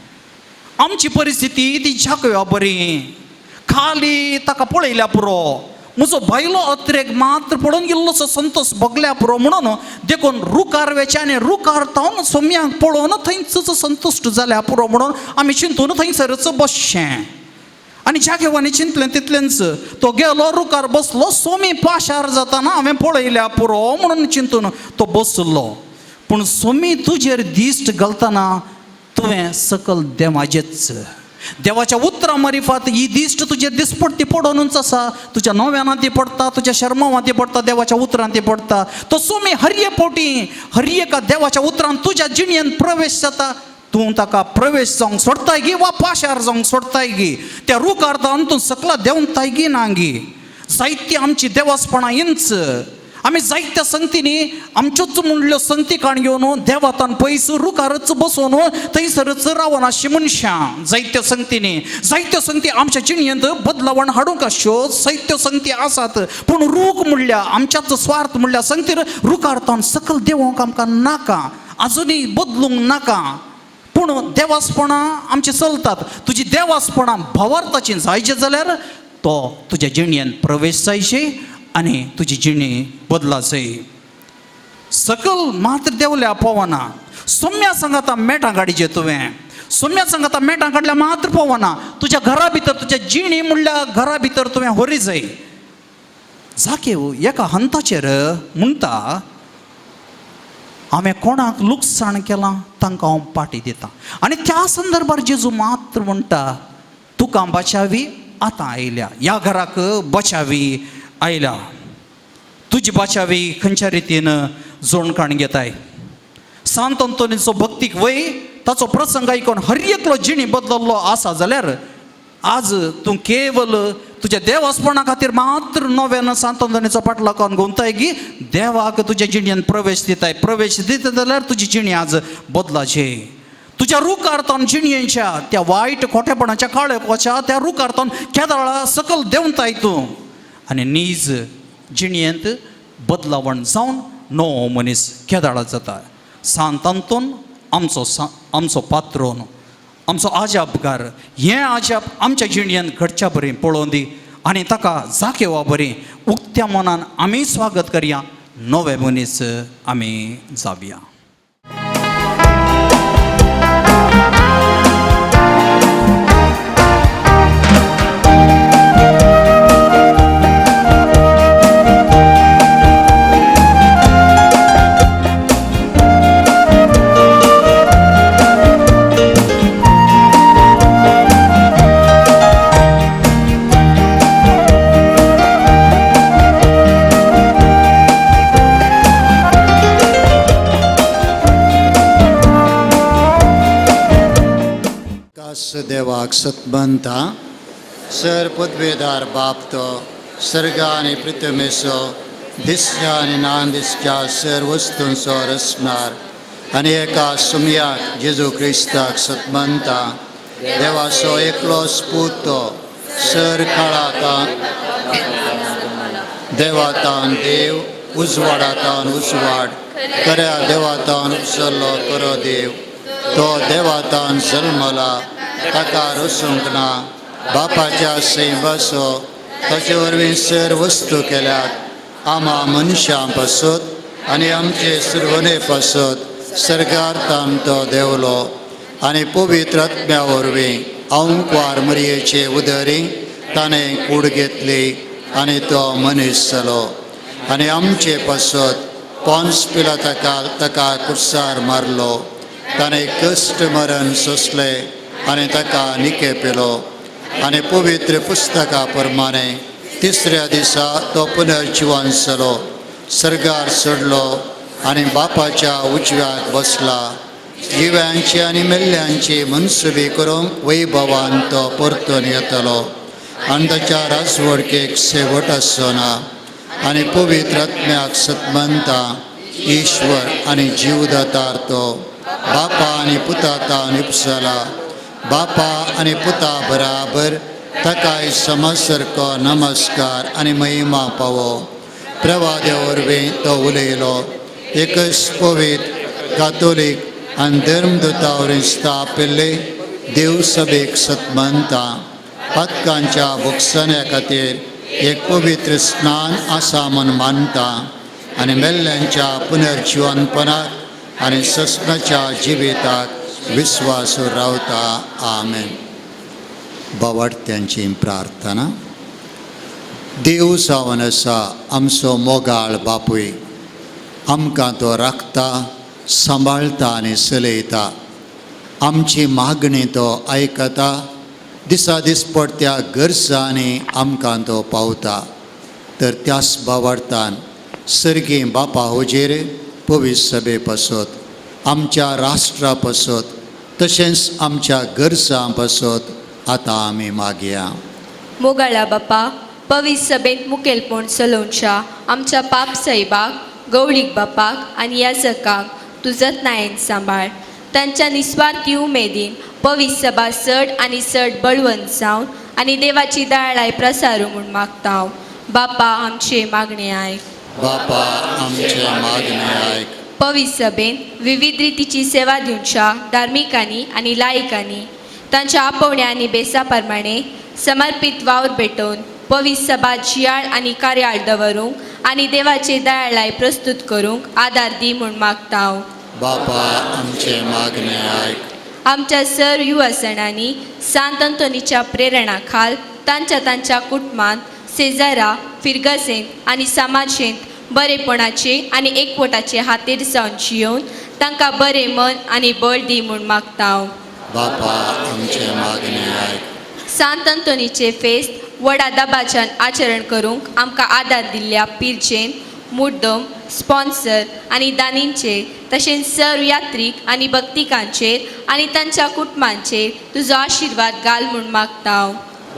Speaker 8: आमची परिस्थिती ती जाकव्या बरी. खाली ताका पळयल्या पुरो, म्हजो भायलो अत्रेक मात्र पळोवन इल्लोसो संतोष भोगल्या पुरो म्हणून, देखून रुखार वेचें आनी रुखार तावन सोम्यांक पळोवन थंयच संतुश्ट जाल्या पुरो म्हणून आमी चिंतून थंयसरच बसचें. आनी जागेवानी चिंतलें तितलेंच, तो गेलो, रुखार बसलो, सोमी पाशार जाताना हांवें पळयल्या पुरो म्हणून चिंतून तो बसलो. पूण सोमी तुजेर दिश्ट घालतना तुवें सकल देवाचेच, देवाच्या उतरां मारिफात ही दिश्ट तुजेर दिसपडटी पडोनूच आसा. तुज्या नव्यानां ती पडटा, तुज्या शर्मावां ती पडटा, देवाच्या उतरां ती पडटा. तो सोमी हर एक पोटी हर एका देवाच्या उतरान तुज्या जिणेन प्रवेश जाता. तूं ताका प्रवेश जावंक सोडताय गी वा पाशार जावंक सोडताय गी? त्या रुखार तूं सकला देंवताय गी ना गी? जायती आमची देवासपणां इंच. आमी जायत्या संगतींनी आमच्योच म्हणल्यो संगती काण घेवन देवातान पयस रुखारच बसोवन थंयसरच रावन अशी मनशां. जायत्या संगतींनी, जायत्यो संगती आमच्या जिणयेंत बदलावण हाडूंक अश्यो जायत्यो संगती आसात. पूण रूख म्हणल्या आमच्याच स्वार्थ म्हणल्या संगतीर रुखार तावन सकल देंवोंक आमकां नाका, आजुनूय बदलूंक नाका. पूण देवासपणां आमची चलतात. तुजी देवासपणां भावार्थाची जायचे जाल्यार तो तुज्या जिणयेन प्रवेश जायचे आनी तुजी जिणी बदला जाय. सकल मात्र देंवल्या पवना. सोम्या सांगाता मेटां काडीचे तुवें, सोम्या सांगाता मेटां काडल्या मात्र पवना. तुज्या घरा भितर, तुज्या जिणी म्हणल्या घरा भितर तुवें होरी जाय. जाकेव एका हंताचेर म्हणटा, हांवें कोणाक लुकसाण केलां तांकां हांव पाटी दितां. आनी त्या संदर्भार जेजू मात्र म्हणटा, तुका बचावी आतां आयल्या, ह्या घराक बचावी आयल्या. तुजी बचावी खंयच्या रितीन जोडकाण घेताय? सांत अंतोनीचो भक्तीक वय. ताचो प्रसंग आयकून हर एकलो जिणी बदललो आसा जाल्यार आज तूं केवल तुज्या देवासपणा खातीर मात्र नव्यान सांत अंतोनीचो पाटलाकान गुंताय की देवाक तुज्या जिणेन प्रवेश दिताय. प्रवेश दिता जाल्यार तुजी जिणी आज बदलाची. तुज्या रुखार्थान जिणयेच्या त्या वायट खोटेपणाच्या काळोखाच्या त्या रुखार्थान केदळा सकल देंवताय तूं आनी नीज जिणयेंत बदलावण जावन नवो मनीस केदाळा जाता. सांत अंतोन आमचो आमचो पात्रोन, आमचो आजापकार, हें आजाप आमच्या जिणयेन घडच्या बरी पळोवन दी आनी ताका जाकेवा बरी उक्त्या मनान आमी स्वागत करया. नवे मनीस आमी जावया.
Speaker 4: देवाक सतबंता सर पदवेदार बाप तो सर्ग आनी पृथ्वीचो दिसच्या आनी ना दिसच्या सर वस्तूंचो रचणार आनी एका सुमयाक जेजू क्रिस्ताक सतमंता देवाचो एकलोच पूत तो सर काळातान देवातान देव उजवाडातान उजवाड खऱ्या देवातान उपसरलो खरो देव तो देवातान जल्मला ताका रसूंक ना बापाच्या सैमाचो ताचे वरवीं सर वस्तू केल्यात आमा मनशां पासत आनी आमचे सुरवणे पासत सरकार तो देवलो आनी पवित्र आत्म्या वरवीं अंकवार मरयेचे उदरी ताणें कूड घेतली आनी तो मनीस जालो आनी आमचे पासत पोन्स पिलाता ताका कुर्सार मारलो ताणें कश्ट मरण सोंसलें आनी ताका निके पिलो आनी पवित्र पुस्तका प्रमाणे तिसऱ्या दिसा तो पुनर्जिवन जालो सर्गार चडलो आनी बापाच्या उजव्याक बसला. जिव्यांची आनी मेल्ल्यांची मनसुबी करूंक वैभवान तो परतून येतलो आनी ताच्या राजवडकेक शेवट आसचो ना आनी पवित्र आत्म्याक सतमंता ईश्वर आनी जीवदातार तो बापा आनी पुतातान उपसला बापा आनी पुता बराबर ताकाय समसारको नमस्कार आनी महिमा पावो. प्रवाद्या वरवीं तो उलयलो एकच पवित्र कातोलीक आनी धर्मदूता वरवीं स्थापिल्ले देवसभेक सतमंता पातकांच्या भोगसण्या खातीर एक पवित्र स्नान आसा म्हूण मानता आनी मेल्ल्यांच्या पुनर्जिवनपणाक आनी सस्नाच्या जिविताक विस्वास रावता. आमेन. बावडत्यांची प्रार्थना. देव जावन आसा आमचो मोगाळ बापूय, आमकां तो राखता, सांबाळटा आनी चलयता. आमची मागणी तो आयकता, दिसा दीस पडत्या गरजांनी आमकां तो पावता. तर त्याच बावडतान सर्गी बापा हुजेर पवित्र सभे पासत, आमच्या राष्ट्रा पासत, तशेंच आमच्या गरजां पासत आतां आमी मागया.
Speaker 9: मोगाळा बापा, पवित्र सभेंत मुखेलपण चलोवच्या आमच्या पाप साहेबाक, गवळीक बापाक आनी याजकांक तूं जतनायेन सांबाळ. तांच्या निस्वार्थी उमेदीन पवित्र सभा चड आनी चड बळवंत जावन आनी देवाची दयाळाय प्रसारू म्हूण मागता हांव. बापा आमचे मागणे आयक.
Speaker 4: बापा आमचे मागणे आयक.
Speaker 9: पवित्र सभेन विविध रितीची सेवा दिवच्या धार्मिकांनी आनी लायकांनी तांच्या आपोवण्या आनी बेसा प्रमाणे समर्पीत वावर पेटोवन पवित्र सभा जियाळ आनी कार्याळ दवरूंक आनी देवाचे दयाळाय प्रस्तुत करूंक आदार दी म्हूण मागता हांव.
Speaker 4: बापा आमचे मागणे आयक.
Speaker 9: आमच्या सर युवसणांनी सांत अंतोनीच्या प्रेरणा खाल तांच्या तांच्या कुटुंबांत, शेजारा, फिरगसेंत आनी समाजेंत बरेपणाचे आनी एकवटाचे हातेर जावन जियोवन तांकां बरें मन आनी बळ दी म्हूण मागता हांव.
Speaker 4: बापा आमचे मागणे आयक.
Speaker 9: सांत अंतोनीचे फेस्त व्हडा दबाज्यान आचरण करूंक आमकां आदार दिल्ल्या पिरजेन, मुड्डम, स्पॉन्सर आनी दानींचे तशेंच सर्व यात्रीक आनी भक्तिकांचेर आनी तांच्या कुटुंबांचेर तुजो आशिर्वाद घाल म्हूण मागता.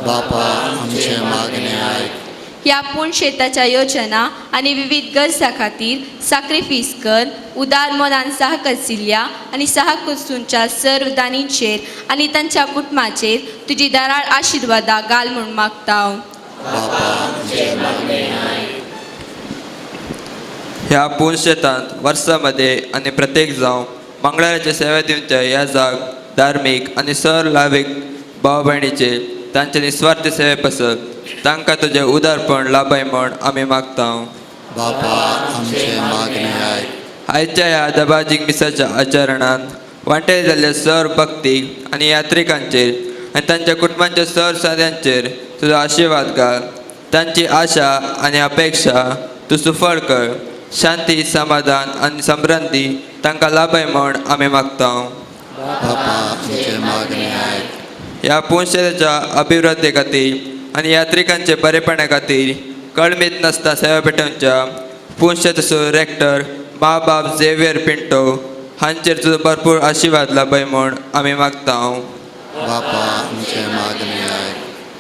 Speaker 4: बापा आमचें मागणें आयक.
Speaker 9: ह्या पूण शेताच्या योजना आनी विविध गरजां खातीर साक्रिफीस कर उदार मनान साहकसिल्ल्या आनी साहकुसूंच्या सर्व दानींचेर आनी तांच्या कुटुंबाचेर तुजी दराळ आशिर्वादां घाल म्हूण मागता.
Speaker 10: ह्या पूण शेतांत वर्सामध्ये आनी प्रत्येक जावं मंगळाराचे सेवा दिवच्या ह्या जाग धार्मीक आनी सर लावीक भाव भयणीचे तांचे निस्वार्थी सेवे पासत तांकां तुजें उदारपण लाभय म्हण आमी मागता.
Speaker 4: बापा आमचें मागणें आयक.
Speaker 10: आयच्या ह्या दबाजीक मिसाच्या आचरणान वांटेल जाल्ल्या सर भक्तीक आनी यात्रिकांचेर आनी तांच्या कुटुंबांच्या सर साद्यांचेर तुजो आशिर्वाद घाल. तांची आशा आनी अपेक्षा तूं सुफळ कर. शांती समाधान आनी समृद्धी तांकां लाभय म्हण आमी मागता.
Speaker 4: बापा आमचें मागणें आयक.
Speaker 10: ह्या पुनशेच्या अभिवृद्धी खातीर आनी यात्रिकांचे बरेपणा खातीर कळमीत नासता सेवा पेटोवच्या पुनशेचो रेक्टर मा बाब झेवियर पिंटो हांचेर तुजो भरपूर आशिर्वाद लाभय म्हूण आमी मागता.
Speaker 4: बापा आमचें मागणें आयक.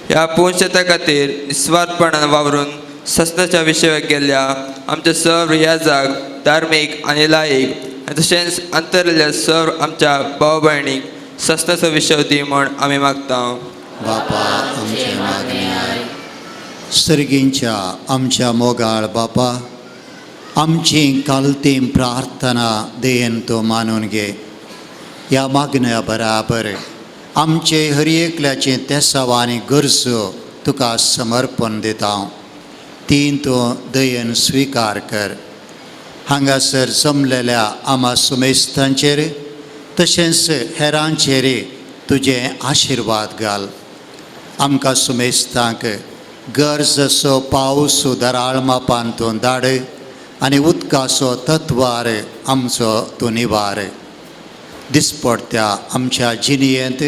Speaker 10: ह्या पुनशेता खातीर निस्वार्थपणान वावरून सस्नाच्या विशयाक गेल्ल्या आमच्या सर्व ह्या जाग धार्मीक आनी लायक आनी तशेंच अंतरलेल्या सर्व आमच्या भाव भयणीक सस्नाचो विशय दी म्हूण आमी मागता.
Speaker 4: बापा आमचें मागणें आयक. सर्गींच्या आमच्या मोगाळ बापा, आमची कालती प्रार्थना देन तूं मानून घे. ह्या मागण्या बराबर आमचे हर एकल्याचें तेसाव आनी गरजो तुका समर्पण दिता, ती तूं दयेन स्विकार कर. हांगासर जमलेल्या आमा सुमेस्तांचेर तशेंच हेरांचेर तुजें आशिर्वाद घाल. आमकां सुमेस्तांक गरज असो पावस दराळ मापान तूं धाड आनी उदकाचो तत्वार आमचो तूं निवार. दिसपडत्या आमच्या जिणेंत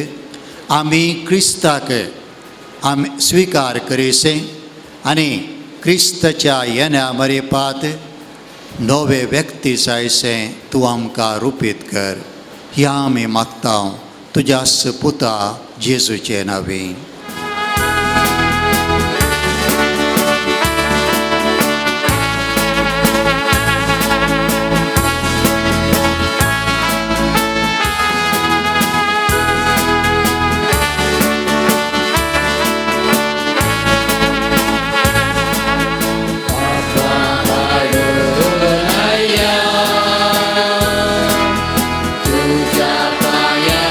Speaker 4: आमी क्रिस्ताक आमी स्विकार करिसे आनी क्रिस्ताच्या येण्या मरेपात नवे व्यक्ती जायसे तूं आमकां रुपीत कर. ह्या आमी मागता तुज्या पुता जेजूचे नांवी.
Speaker 2: तुझ्या पाया.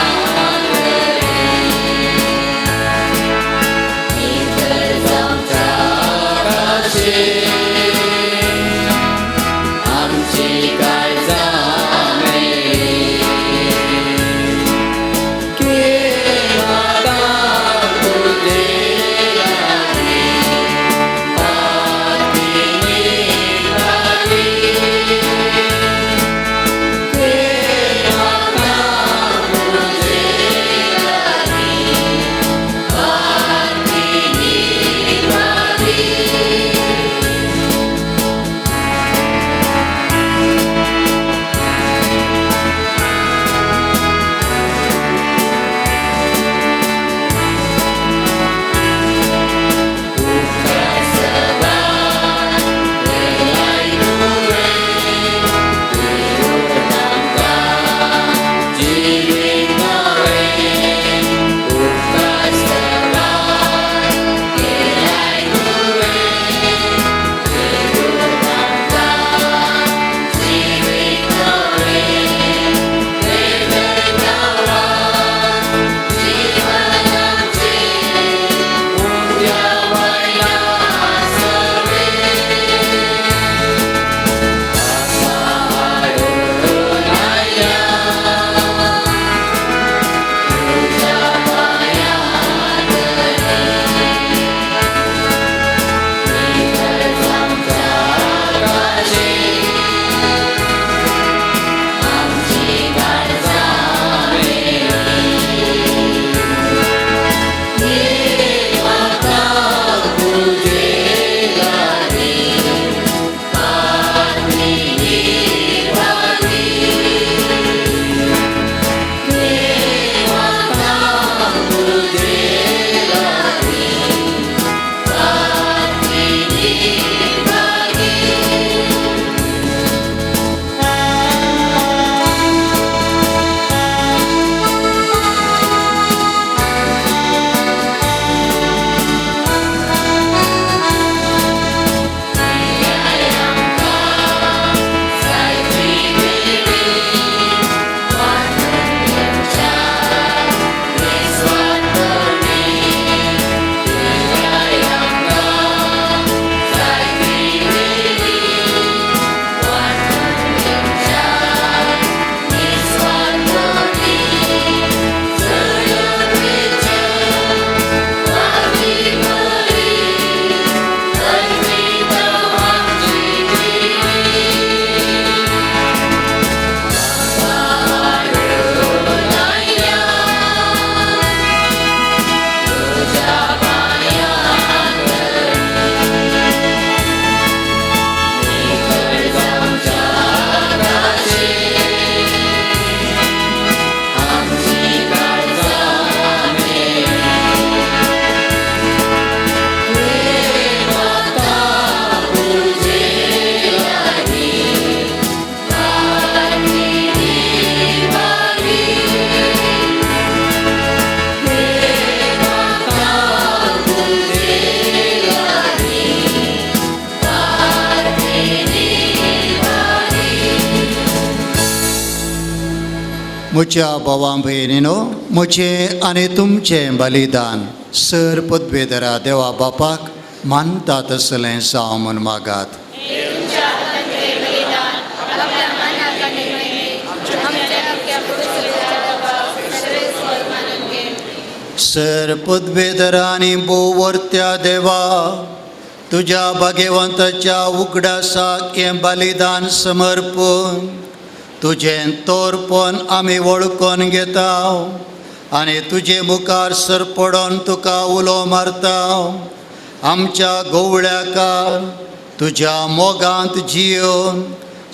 Speaker 4: म्हज्या भावां भयणीनो, म्हजें आनी तुमचें बलिदान सर पदवेधरा देवा बापाक मानता तसलें जावं म्हूण मागात. सर पदवेधरा आनी भोववर्त्या देवा, तुज्या भाग्यवंताच्या उगडासाक हें बलिदान समर्पून तुजें तोरपण आमी वळखून घेता आनी तुजे मुखार सरपडोन तुका उलो मारता. आमच्या गोवळ्याकार तुज्या मोगांत जियोन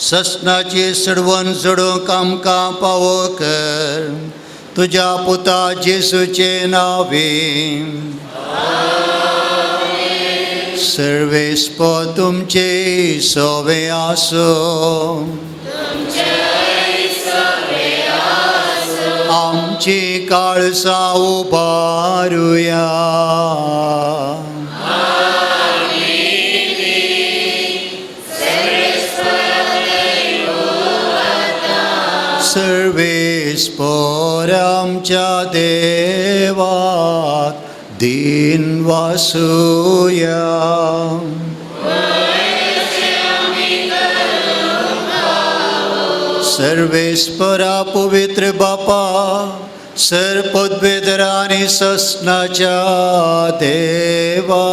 Speaker 4: ससनाची सडवण जोडूंक आमकां पावो कर, तुज्या पुता जेसूचे नांवे. सर्वेस्प तुमचे सवे आसूं. आमची काळसां उबारुया. सर्वेस्पर आमच्या देवाक दिन वासुया. सर्वेस्परा पवित्र बापा, सर पदवेधरा आनी ससनाच्या देवा,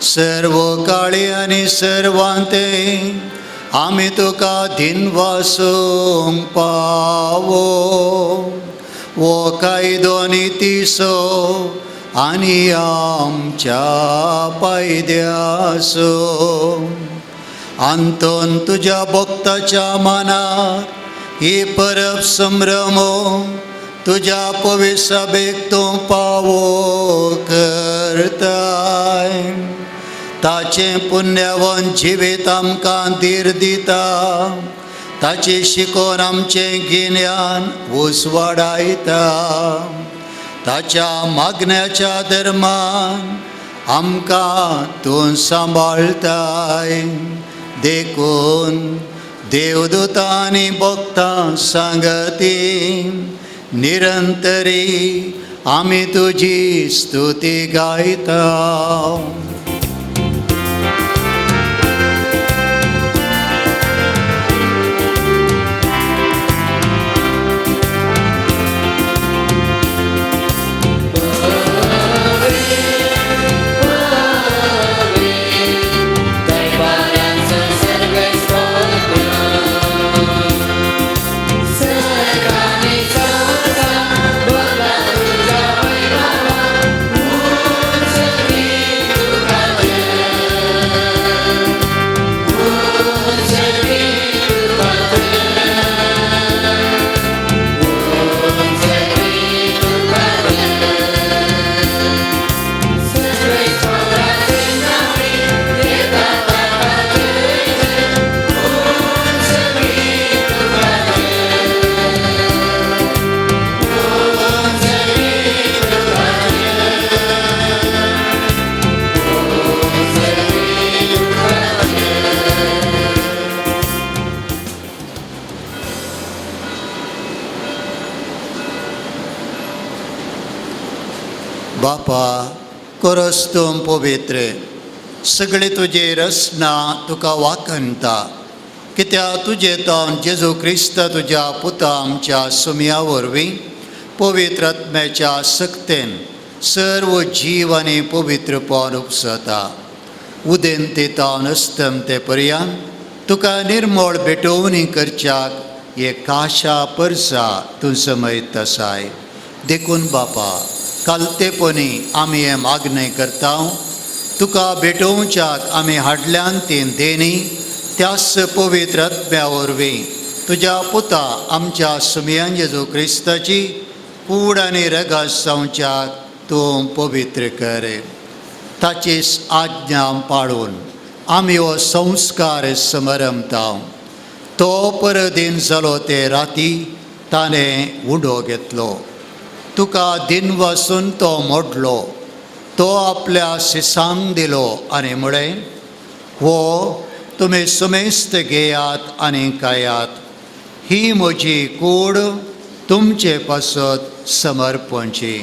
Speaker 4: सर्व काळी आनी सर्वांते आमी तुका दिनवासूंक पावो. वो कायदो नितीसो आनी आमच्या पायद्यासो आंतोन तुज्या भक्ताच्या मनाक ही परब संभ्रमो तुज्या पविसभेक तूं पावो करताय. ताचें पुण्यवन जिवीत आमकां धीर दिता, ताचें शिकोवन आमचें गिन्यान उजवाडायता. ताच्या मागण्याच्या धर्मान आमकां तूं सांबाळताय. देखून देवदूतांनी भक्तां सांगती निरंतरी आमी तुजी स्तुती गायता. बापा कोरस तूं पवित्र, सगळे तुजे रचना तुका वाखणता, कित्याक तुजे तावन जेजू क्रिस्त तुज्या पुता आमच्या सुमया वरवीं पवित्र आत्म्याच्या सक्तेन सर्व जीव आनी पवित्रपण उपसता. उदेंते तावन अस्तमते पर्यंत तुका निर्मळ भेटोवणी करच्याक हे काशा परसा तूं समयत आसाय. देखून बापा कालतेपणी आमी हें मागणें करता, तुका भेटोवच्याक आमी हाडल्यान तीं देणी त्याच पवित्र आत्म्या वरवीं तुज्या पुता आमच्या सुमयान जेजू क्रिस्ताची कूड आनी रगत जावच्याक तूं पवित्र कर. ताची आज्ञा पाळून आमी हो संस्कार समरमता. तो परदीन जालो ते राती ताणें उडो घेतलो, तुका दिन वसून तो मोडलो, तो आपल्या सिसांक दिलो आनी म्हळें, हो तुमी सुमेस्त घेयात आनी खायात, ही म्हजी कूड तुमचे पासत समर्पणची.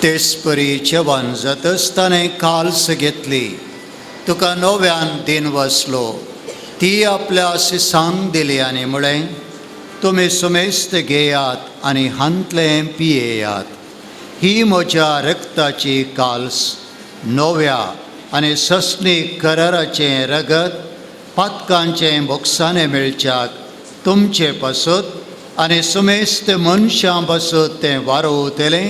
Speaker 4: तेचपरी जेवण जातच ताणें काल्स घेतली, तुका नव्यान दिन वसलो, ती आपल्या शिसांक दिली आनी म्हळें, तुमी सुमेस्त घेयात आनी हांतलें पियेयात. ही म्हज्या रक्ताची काल्स, नव्या आनी सस्नीक कराराचें रगत पातकांचें बोक्साणें मेळच्याक तुमचे पासत आनी सुमेस्त मनशां पासत तें वारोवतलें.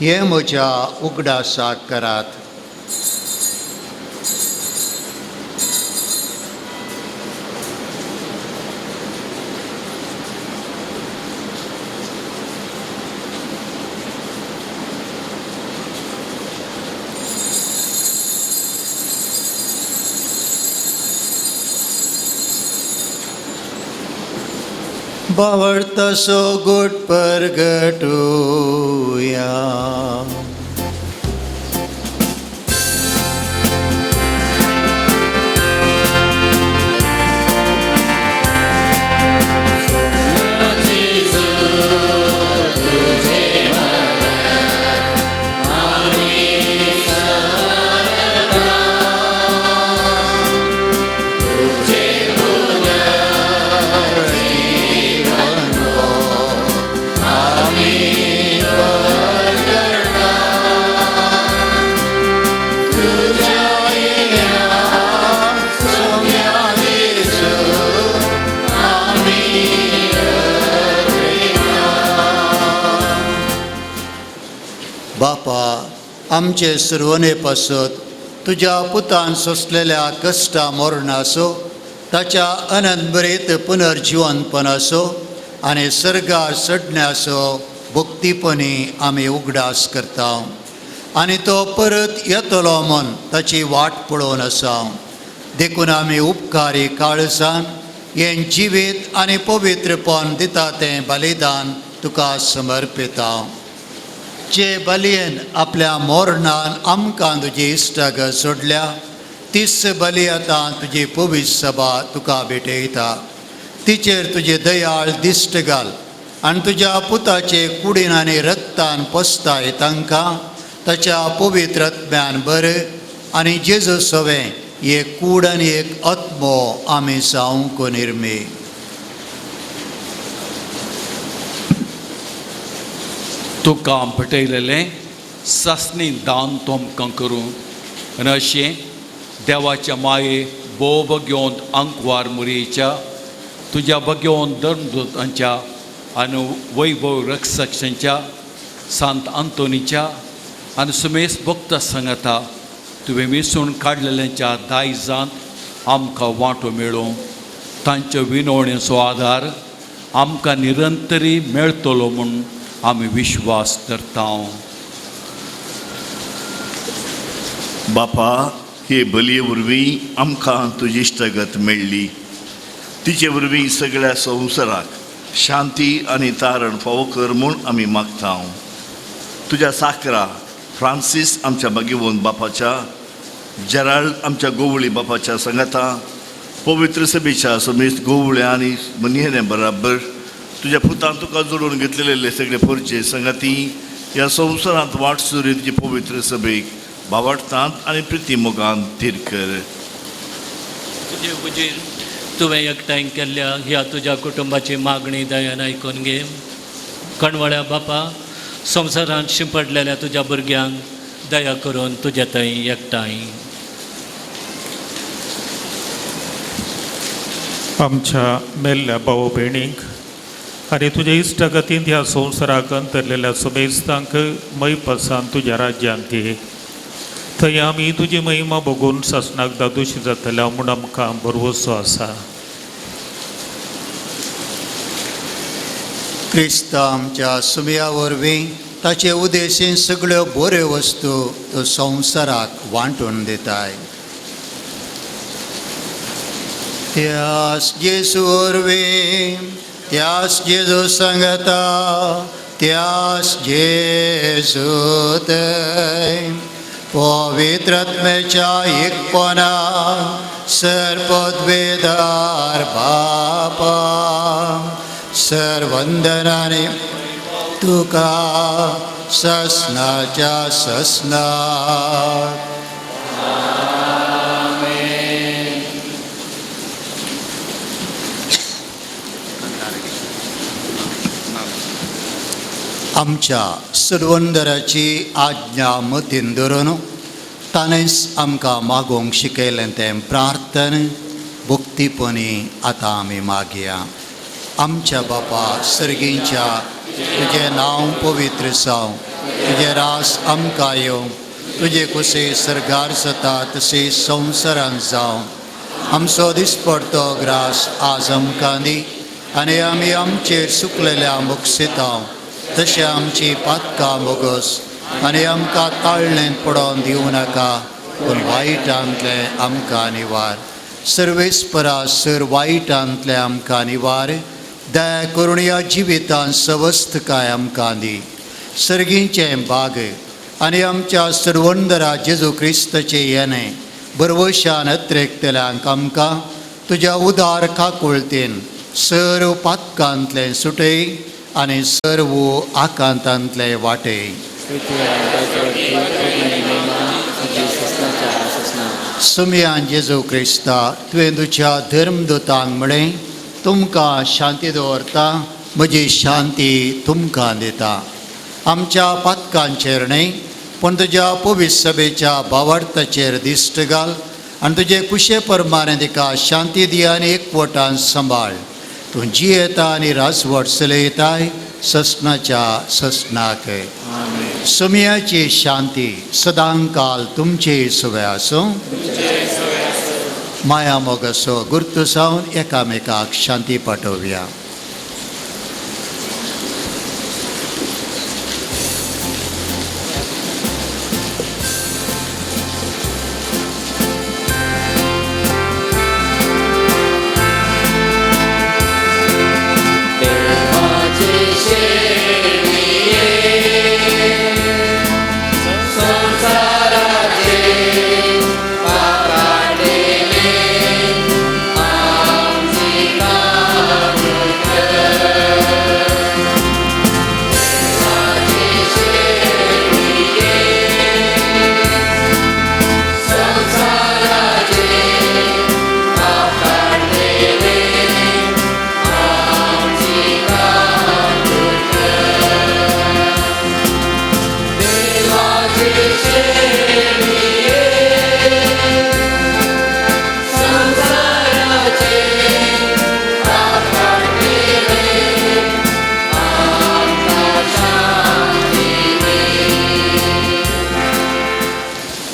Speaker 4: हें म्हज्या उगडासाक करात. बावडतसो गोट परगटुया. बापा, आमचे सुरवणे पासत तुज्या पुतान सोंसलेल्या कश्टा मरणाचो, ताच्या अनंतभरीत पुनर्जिवनपणाचो आनी सर्गार चडण्याचो भक्तीपणी आमी उगडास करता आनी तो परत येतलो म्हूण ताची वाट पळोवन आसा. देखून आमी उपकारी काळजान हें जिवीत आनी पवित्रपण दिता तें बलिदान तुका समर्पिता. जे बलयेन आपल्या मोरणान आमकां तुजी इश्टागत सोडल्या, तीच बली आतां तुजी पवित्र सभा तुका भेटयता. तिचेर तुजे दयाळ दिश्ट घाल आनी तुज्या पुताचे कुडीन आनी रक्तान पसताय तांकां ताच्या पवित्र आत्म्यान बरें आनी जेजू सवें एक कूड आनी एक आत्मो आमी जावंक निर्मी.
Speaker 11: तुका भेटयलेलें सासणी दान तुमकां करूं आनी अशें देवाच्या माये भोव बगेवन आंकवार मुरयेच्या तुज्या बगेवन धर्मदूतांच्या आनी वैभव रक्षकांच्या सांत आंतोनीच्या आनी सुमेस भक्त सांगता तुवें वेंचून काडलेल्यांच्या दायजांत आमकां वांटो मेळूं. तांच्या विनवणेचो आदार आमकां निरंतरी मेळटलो म्हूण आमी विश्वास धरता.
Speaker 12: बापा, हे बलये वरवीं आमकां तुजी इश्टागत मेळ्ळी. तिचे वरवीं सगळ्या संवसाराक शांती आनी तारण फावो कर म्हूण आमी मागता. तुज्या साकरा फ्रांसीस आमच्या बागेवन बापाच्या, जेराल्ड आमच्या गोवळी बापाच्या सांगाता, पवित्र सभेच्या समेस्त गोवळ्या आनी मनिहेऱ्या बराबर तुज्या पुतान तुका जोडून घेतलेले सगळे पोरचे संगाती ह्या संवसारांत वाट सुरी तुजी पवित्र सभेक भावार्थांत आनी प्रिती मोगान थीर कर.
Speaker 13: तुजे हुजीर तुवें एकठांय केल्ल्या ह्या तुज्या कुटुंबाची मागणी दयान आयकून घे. कणवळ्या बापा, संवसारांत शिंपडलेल्या तुज्या भुरग्यांक दया करून तुज्या थंय एकठांय.
Speaker 14: आमच्या मेल्ल्या भाव भयणींक आनी तुज्या इश्टागतींत ह्या संवसाराक अंतरलेल्या समेस्तांक मैपसान तुज्या राज्यांत घे. थंय आमी तुजी महिमा बघून सासणाक दादोशी जातल्या म्हूण आमकां भरवसो आसा.
Speaker 4: क्रिस्त आमच्या सुमया वरवीं ताचे उदेशीन सगळ्यो बऱ्यो वस्तू तो संवसाराक वांटून दिताय. त्यास जेजू वरवीं, त्यास जेजू सांगता, त्यास जेजू थंय पवित्र आत्म्याच्या एकपणा सर पदवेदार बापा सर वंदनाने तुका ससनाच्या ससनाक. आमच्या सुरवंदराची आज्ञा मतीन धरून ताणेंच आमकां मागोवंक शिकयलें तें प्रार्थन भक्तीपणी आतां आमी मागया. आमच्या बापा सर्गींच्या, तुजें नांव पवित्र जावं, तुजें रास आमकां येवं, तुजे कुसे सर्गार जाता तशें संवसारांत जावं. आमचो दिसपडतो ग्रास आज आमकां दी आनी आमी आमचेर सुकलेल्या मुक्षितां तशें आमची पातकां मोगस आनी आमकां ताळणेंत पडोवन दिवं नाका, पूण वायटांतलें आमकां निवार. सर्वेस्परा सर वायटांतलें आमकां निवार, दया करून ह्या जिवितांत सवस्तकाय आमकां दी. सर्गींचें बाग आनी आमच्या सर्वंदरा जेजू क्रिस्ताचें येणें बरवशान अत्रेकतल्यांक आमकां तुज्या उदार काकुळतेन सर्व पातकांतलें सुटय आनी सर्व आकांतांतले वाटे. सुमयान जेजू क्रिस्ता, तुवें तुज्या धर्मदूतांक म्हळें, तुमकां शांती दवरता, म्हजी शांती तुमकां दिता. आमच्या पातकांचेर न्हय पूण तुज्या पवित्र सभेच्या भावार्थाचेर दिश्ट घाल आनी तुजे कुशे प्रमाणे तिका शांती दी आनी एकवटान सांबाळ. तूं जियेता आनी राजवट चलयताय ससनाच्या ससनाक. सुमयाची शांती सदांकाल तुमचे सुवे आसूं. माया मोगाचो गुर्तू जावन एकामेकाक शांती पाठोवया.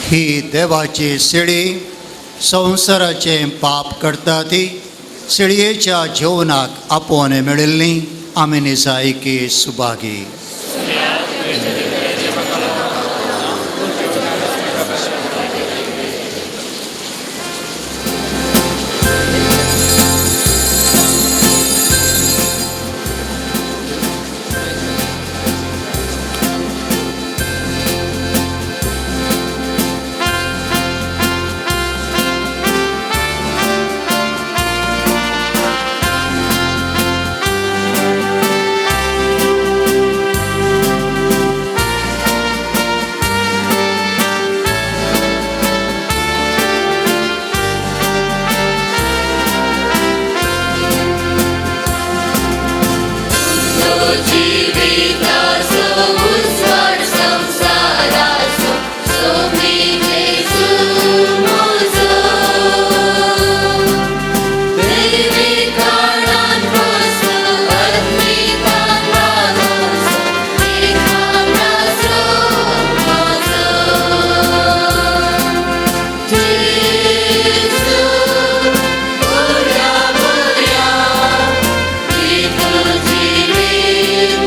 Speaker 4: ही देवाची शिडी संवसाराचें पाप करता ती शिडयेच्या जेवणाक आपोवन मेळिल्ली आमी निजायकी सुभागी.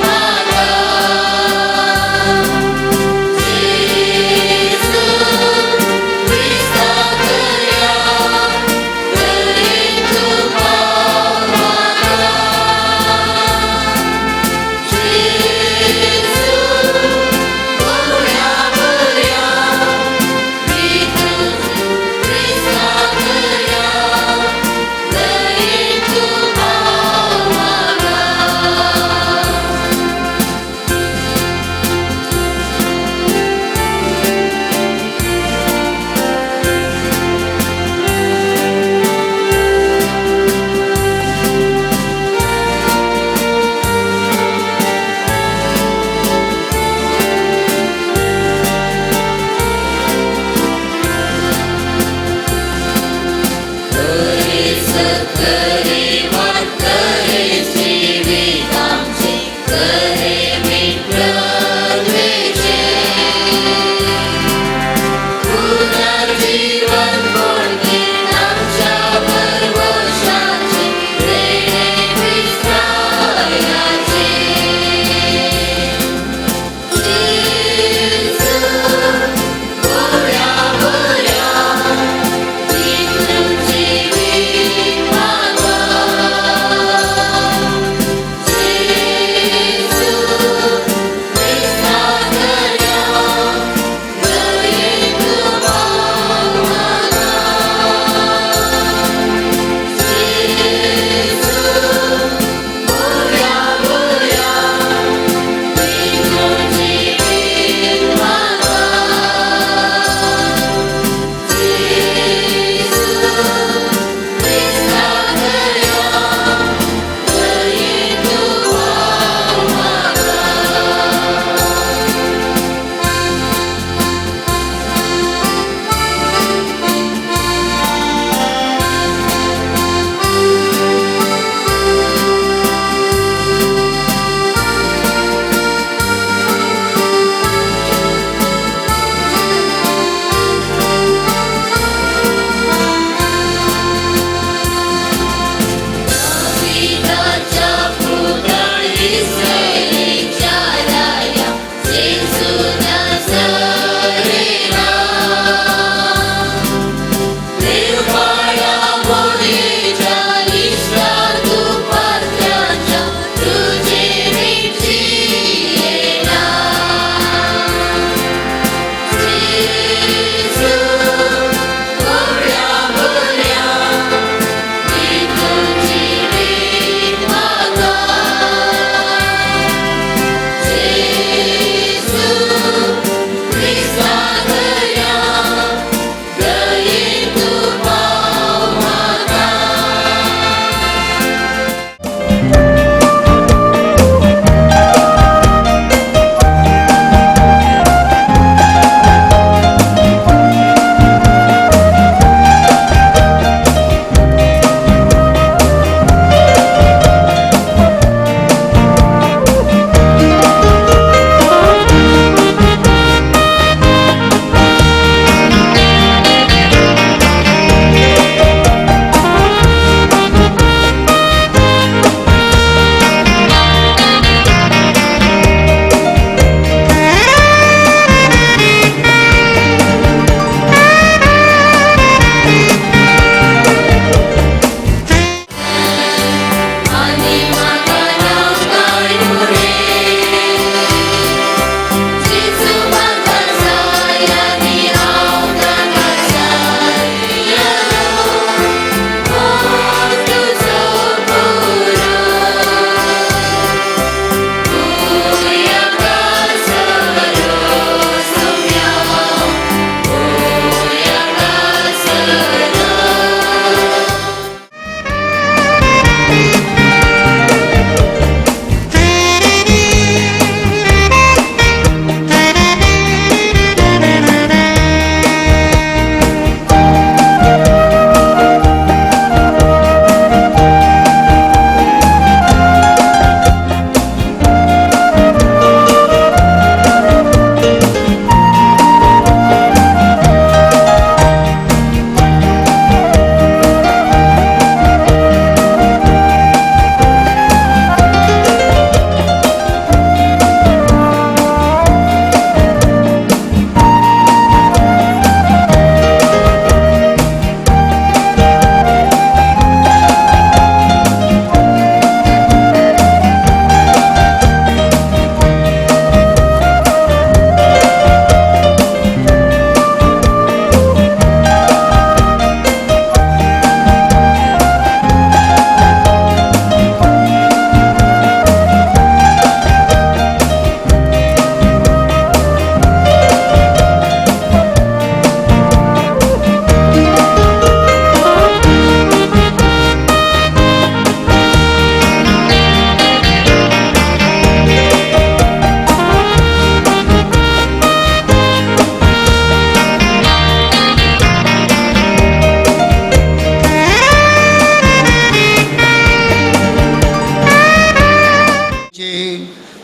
Speaker 2: Bye.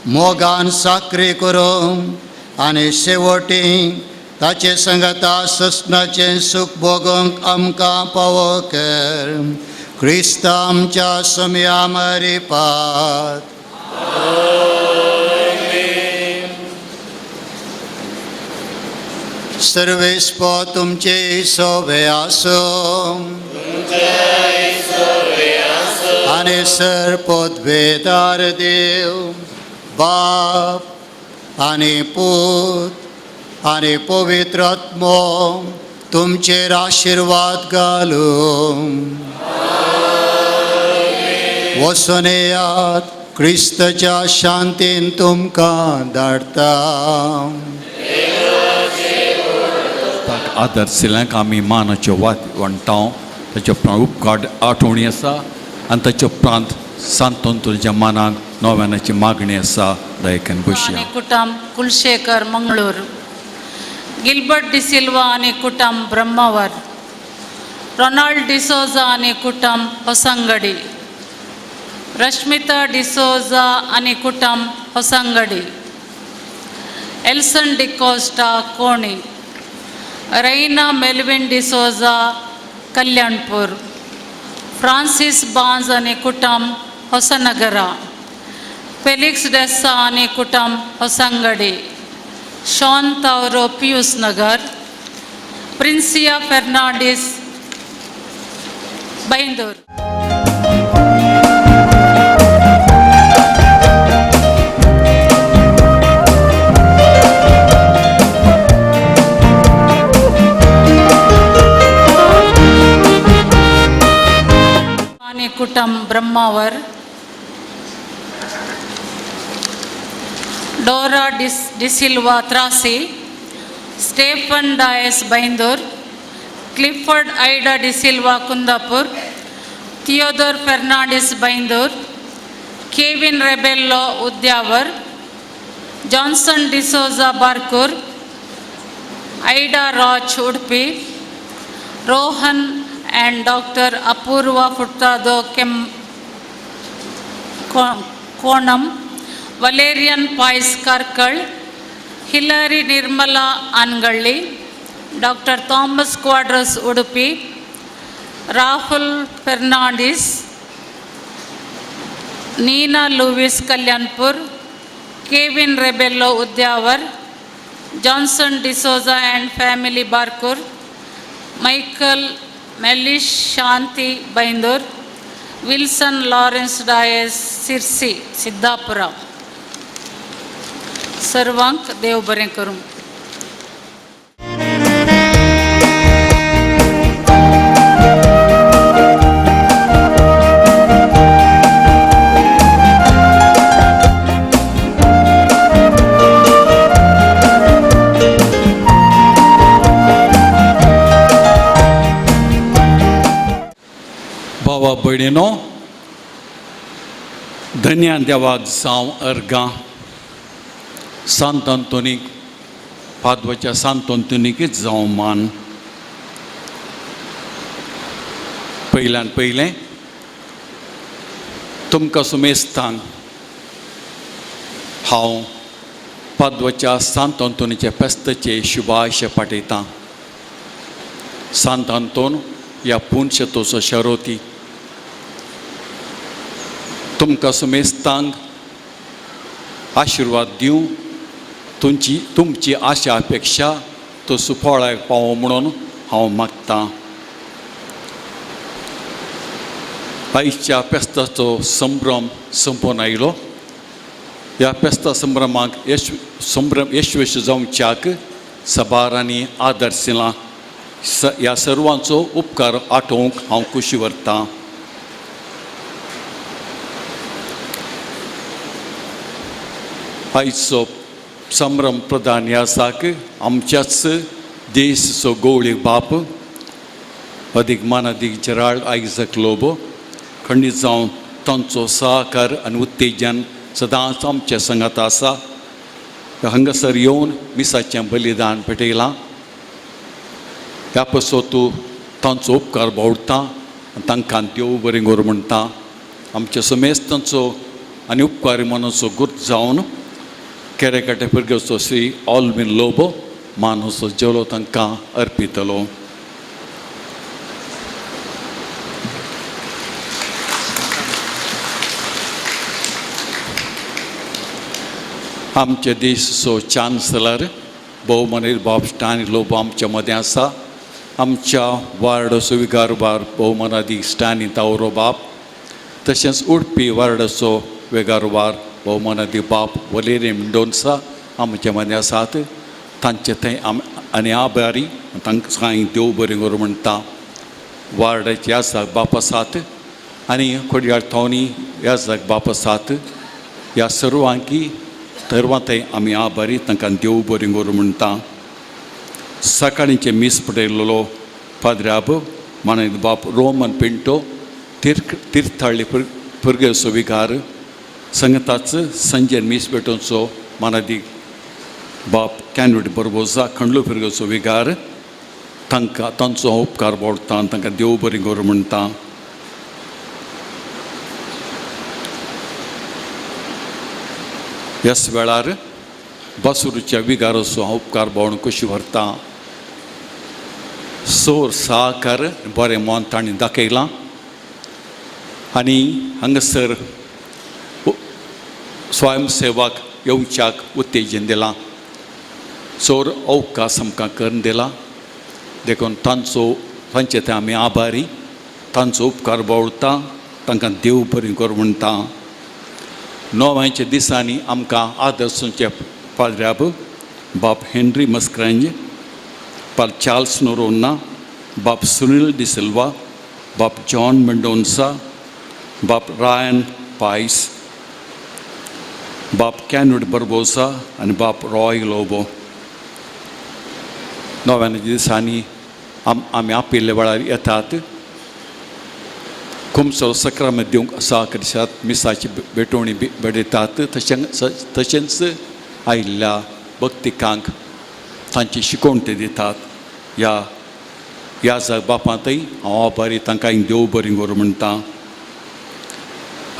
Speaker 4: मोगान साकरी करूंक आनी शेवटी ताचे संगता ससनाचें सूख भोगूंक आमकां पावो कर. क्रिस्त आमच्या समया मरिपात. सर्वेस्पो तुमचे सोबे आसूं आनी सर पदवेदार देव बाप आनी पूत आनी पवित्र आत्मो तुमचेर आशिर्वाद घालूं. वचून येयात, क्रिस्तच्या शांतीन तुमकां धाडटा.
Speaker 11: आदर्शिल्यांक आमी मानाच्यो वात म्हणटा. ताचे उपरांत उपकार आठवणी आसा आनी ताचे उपरांत सांत अंतोनीच्या मानाक नव्यानाची मागणी आसा. दयकन बसया.
Speaker 15: आनी कुटुंब कुलशेखर मंगळूर, गिल्बर्ट डिसिल्वा आनी कुटुंब ब्रह्मावर, रोनाल्ड डिसोजा आनी कुटुंब होसंगडी, रश्मिता डिसोजा आनी कुटुंब होसंगडी, एल्सन डिकोस्टा कोणी, रैना मेल्विन डिसोजा कल्याणपूर, फ्रांसीस बांज आनी कुटुंब होसनगरा, फेलिक्स डेस्सा आनी कुटुंब होसंगडी, शॉन तावरो पियूस नगर, प्रिन्सिया फेर्नांडीस बैंदूर. आनी कुटुंब Brahmavar, Dora D'Silva Trasi, Stephen Dias Byndoor, Clifford Ida D'Silva Kundapur, Theodore Fernandes Byndoor, Kevin Rebello Udyavar, Johnson D'Souza Barkur, Ida Raj Udupi, Rohan and doctor Apoorva Furtado Konam, Valerian Pais Karkal, Hillary Nirmala Angalli, doctor Thomas Quadros Udupi, Rahul Fernandes, Neena Louis Kalyanpur, Kevin Rebello Udyavar, Johnson D'Souza and family Barkur, Michael Mellish Shanti Byndoor, Wilson Lawrence Dias Sirsi Siddapura. सर्वांक देव बरें करूं.
Speaker 11: भावा भयणीनो, धन्यान देवाक जावं अर्गां. सांत अंतोनीक, पादवाच्या सांत अंतोनीकच जावं मान. पयल्यान पयलें तुमकां सुमेस्तान हांव पादवाच्या सांत अंतोनीच्या फेस्ताचे शुभाशय पाठयतां. सांत अंतोन ह्या पुनशेतोचो शरोती तुमकां सुमेस्तांक आशिर्वाद दिवं. तुमची आशा अपेक्षा तो सुफळाक पावो म्हणून हांव मागतां. आयच्या फेस्ताचो संभ्रम संपोवन आयलो. ह्या फेस्ता संभ्रमाक यशस्वी जावच्याक सबारांनी आदर्शिलां. ह्या सर्वांचो उपकार आठोवंक हांव खोशी व्हरतां. आयचो संभ्रम प्रधान ह्या आसाक आमच्याच देशचो गवळी बाप अदीक मानादीक जेराल्ड आयजक लोबो खंडीत जावन तांचो सहकार आनी उत्तेजन सदांच आमच्या संगात आसा. हांगासर येवन मिसाचें बलिदान पेटयलां. ह्या पासत तूं तांचो उपकार बावडटा आनी तांकां देव बरें कर म्हणटा. आमच्या समेस्तांचो आनी उपकारी मनाचो गुर्त जावन केरेकाटे पिरगेचो श्री ऑलविन लोबो मानसो जेवलो तांकां अर्पितलो. आमचे देशाचो चान्सलर भोवमानेर बाब स्टॅनली लोबो आमच्या मदें आसा. आमच्या वार्डाचो विगारबार भोवमानादीक स्टॅनली तावरो बाब, तशेंच उडपी वार्डाचो वेगारबार भोवमानादीक बाब वलेरी मेंडोन्सा आमच्या मदें आसात. तांचे थंय आनी आभारी तांकां देव बरें करूं म्हणटा. वार्डाचे याजाक बाप आसात आनी खोडयाळ थावनी याजाक बाप आसात. ह्या सर्वांकी सर्वां थंय आमी आभारी तांकां देव बरें करूं म्हणटा. सकाळींचें मीस पडयलेलो पाद्र्याब मानेद बाप रोमन पिंटो तीर्थाळ्ळी पुर्गेचो विगार, संगताच संजय मीस पेटोवचो मानादीक बाप कॅनवेट बरबोजा खंडलो फिरगेचो विगार, तांकां तांचो हांव उपकार बोडटा आनी तांकां देव बरें करूं म्हणटा. ह्याच वेळार बासुरूच्या विगाराचो हांव उपकार बावून कशी व्हरता. सोर साकार बरें मन तांणी दाखयलां आनी हांगासर स्वयंसेवाक येवच्याक उत्तेजन दिलां, चोर अवकाश आमकां करून दिला. देखून तांचो तांचे ते आमी आभारी, तांचो उपकार बावळटा, तांकां देव बरें करूं म्हणटा. नोव्यांच्या दिसांनी आमकां आदर्शांचे पाद्र्याब बाप हेनरी मस्करेंज, पाल चार्ल्स नोरोन्ना, बाप सुनील डिसिल्वा, बाप जॉन मेंडोन्सा, बाप रायन पायस, बाप कॅनवूड बर्बोसा आनी बाप रॉय लोबो. नोव्याच्या दिसांनी आमी आपयिल्ल्या वेळार येतात. खुमसो सक्रामेंत दिवंक सहकरिसात, मिसाची भेटवणी भेटयतात. तशेंच आयिल्ल्या भक्तिकांक तांची शिकवण ते दितात. ह्या ह्या जाग बापांतय हांव आभारी, तांकां देव बरें करूं म्हणटा.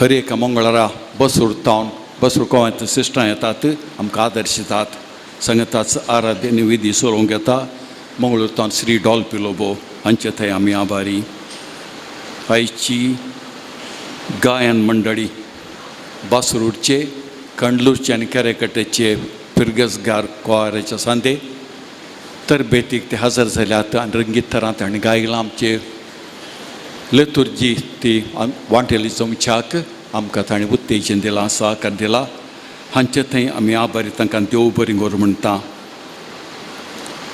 Speaker 11: हर एका मंगळारा बसूर तावन बसूर गोंयांत सिस्टरां येतात, आमकां आदर्श दितात. संगताच आराध्य आनी विधी चलोवंक येता. मंगळूर तावन श्री डॉल्फी लोबो हांचे थंय आमी आभारी. आयची गायन मंडळी बासरूडचे, कंडलूरचे आनी केरेकट्याचे फिरगजगार कोवाराचे सांदे तरबेतीक ते हजर जाल्यात आनी रंगीत तरां तांणी गायलां. आमचे लेतुर्जी ती वांटेली जमच्याक आमकां तांणी उत्तेजन दिलां, सहकार दिला. हांचे थंय आमी आभारी, तांकां देव बरें करूं म्हणटा.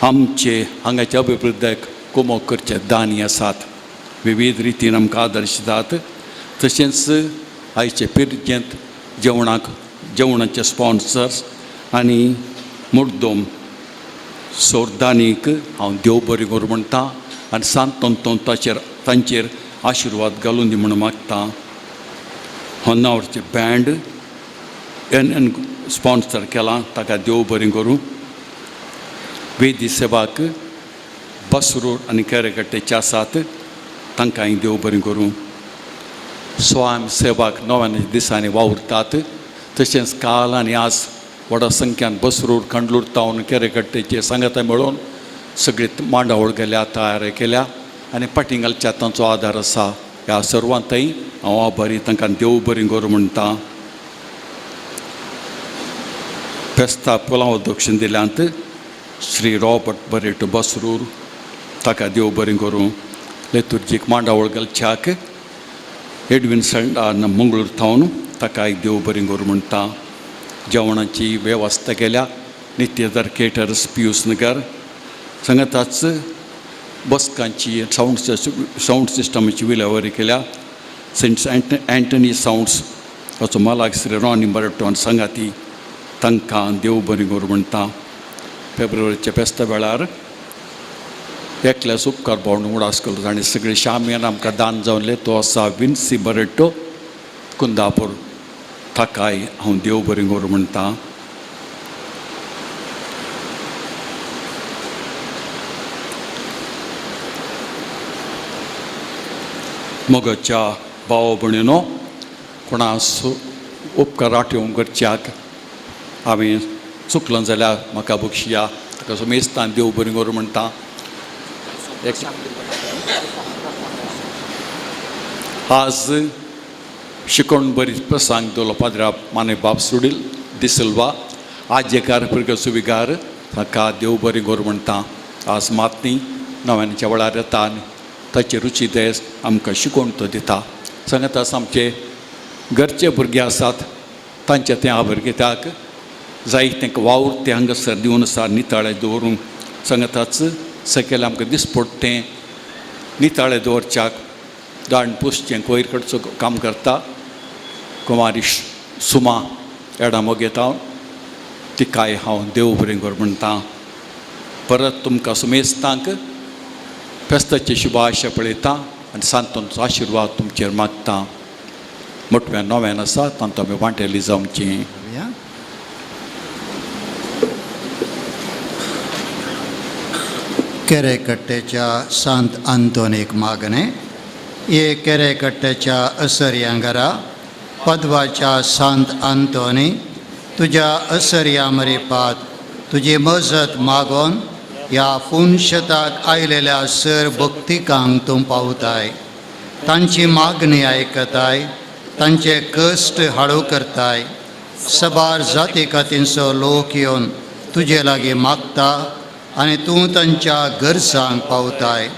Speaker 11: आमचे हांगाचे अभिवृद्धाक कुमोक करचे दानी आसात, विविध रितीन आमकां आदर्श दितात. तशेंच आयचे पिरगेंत जेवणाक जेवणाचे स्पॉन्सर्स आनी मुड्डोम सोरदानीक हांव देव बरें करूं म्हणटा आनी सांत ताचेर तांचेर आशिर्वाद घालून दी म्हूण मागता. होन्नावरचें बँड एन एन स्पॉन्सर केलां, ताका देव बरें करूं. वेदी सेवाक बसरूर आनी केरेकट्टेचे आसात, तांकांय देव बरें करूं. स्वयं सेवाक नव्या दिसांनी वावुरतात. तशेंच काल आनी आज व्हडा संख्यान बसरूर, खंडलूर तावन केरेकट्टेचे सांगाता मेळोवन सगळी मांडावळ गेल्या, तयारी केल्या आनी फाटीं घालच्या तांचो आदार आसा. ह्या सर्वांतय हांव आभारी, तांकां देव बरें करूं म्हणटा. फेस्ता पुलाव दक्षिण दिल्यांत श्री रॉबर्ट बरेटो बसरूर, ताका देव बरें करूं. लेतुर्जीक मांडावळ घालच्याक एडविन सण्डा मंगळूर थावन ताकाय देव बरें करूं म्हणटा. जेवणाची वेवस्था केल्या नित्यदर केटर्स पियूस नगर. सांगाताच बसकांची सावंड सिस्टमाची विलेवारी केल्या सेंट अँटनी सावंड्स हाचो मालाक श्री रॉनी बरेटो आनी सांगाती, तांकां देव बरें करूं म्हणटा. फेब्रुवारीच्या फेस्ता वेळार एकल्यास उपकार पावून उडास केलो ताणें सगळे शामियान आमकां दान जावले. तो आसा विन्सी बरेटो कुंदापूर, ताकाय हांव देव बरें करूं म्हणटा. मोगाच्या भाव भयणीनो, कोणा उपकार आठोवंक करच्याक हांवें चुकलो जाल्यार म्हाका बक्षिया. ताका सुमेस्तान देव बरें करूं म्हणटा. आज शिकोण बरी प्रसंग दवरलो पाद्रा माने बाप सुडील दिसलवा आज्यकार पुरगसो विगार ताका देव बरें करूं म्हणटा. आज मातनी नव्याच्या वेळार येता आनी ताची रुची देस आमकां शिकोवन तो दिता. सांगत आसा आमचे घरचे भुरगे आसात तांचे तें आबर कित्याक जाय तांकां वावर तें हांगासर दिवन आसा नितळे दवरूंक. सांगताच सकयल आमकां दिसपडटा तें नितळे दवरच्याक दाण पुसचें कोयर कडचो काम करता कुमारी सुमा एडा मोगेता तिकाय हांव देव बरें कर म्हणटा. परत तुमकां सुमेस्तांक फेस्ताची शुभाशा पळयता आनी सांतांचो आशिर्वाद तुमचेर मागता. मोटव्या नव्यान आसा तांतूं आमी वांटेली जावची.
Speaker 4: केरेकट्टेच्या सांत आंतोनीक मागणें. हे केरेकट्टेच्या असर्यांगरा पदवाच्या सांत आंतोनी तुज्या असर्या मरिपात तुजी मजत मागोन ह्या पुनशताक आयलेल्या सर भक्तिकांक तूं पावताय, तांची मागणी आयकताय, तांचे कश्ट हाडू करताय. सबार जाती कातींचो लोक येवन तुजे लागीं मागता आनी तूं तांच्या गरजांक पावताय.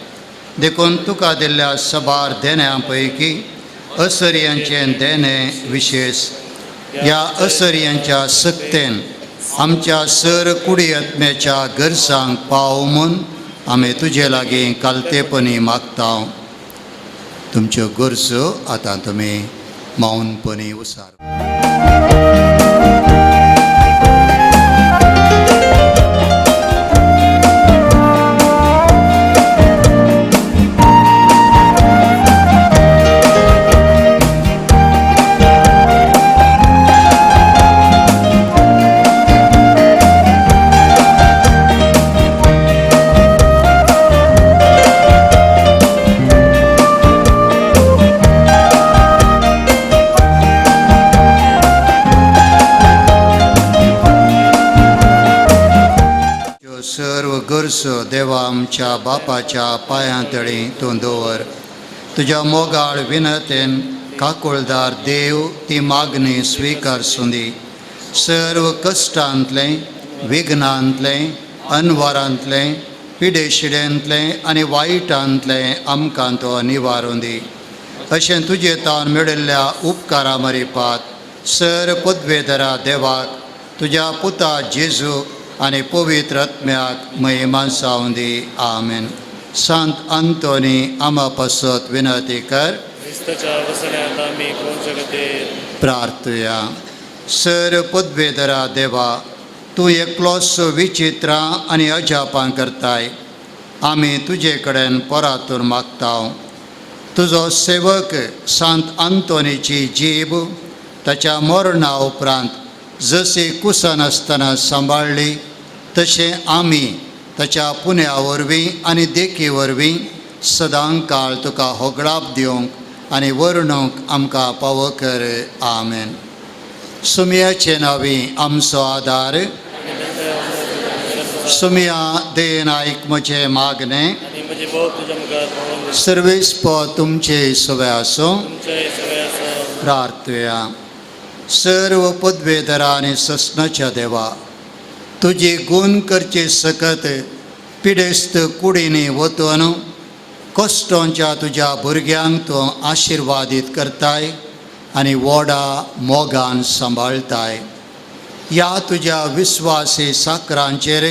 Speaker 4: देखून तुका दिल्ल्या सबार देण्यां पैकी असर्यांचें देणें विशेश. ह्या असर्यांच्या सक्तेन आमच्या सर कुडी आत्म्याच्या गरजांक पाव म्हूण आमी तुजे लागीं कालतेपणी मागता. तुमच्यो गरजो आतां तुमी मौनपणी उसार. गरजो देवा आमच्या बापाच्या पांयां तळी तूं दवर. तुज्या मोगाळ विनतेन काकुळदार देव ती मागणी स्विकार सुंदी. सर्व कश्टांतलें, विघ्नांतलें, अनवारांतलें, पिडेशिडेंतलें आनी वायटांतलें आमकां तो निवारून दी. अशें तुजे तावन मेळिल्ल्या उपकारा मरिपात सर पदवेधरा देवाक तुज्या पुता जेजूक आनी पवित्र आत्म्याक महिमा जावं दी. आमेन. सांत आंतोनी आमा पासत विनंती कर. प्रार्थुया. सर पदवेधरा देवा तूं एकलोच विचित्रां आनी अजापां करताय. आमी तुजे कडेन परातून मागता. तुजो सेवक सांत आंतोनीची जीब ताच्या मरणा उपरांत जशी कुसनासतना सांबाळ्ळी तशें आमी ताच्या पुण्या वरवीं आनी देखी वरवीं सदां काळ तुका होगडाप दिवंक आनी वर्णूंक आमकां पावो कर. आमेन. सुमयाचे नांवी आमचो आदार. सुमया देन आयक म्हजें मागणें. सर्वेस्प तुमचे सवे आसूं. प्रार्थुया. सर्व पदवेधरा आनी ससनाच्या देवा तुजी गुण करचे सकत पिडेस्त कुडींनी वतून कश्टांच्या तुज्या भुरग्यांक तूं आशिर्वादीत करताय आनी व्हडा मोगान सांबाळटाय. ह्या तुज्या विस्वासी साकरांचेर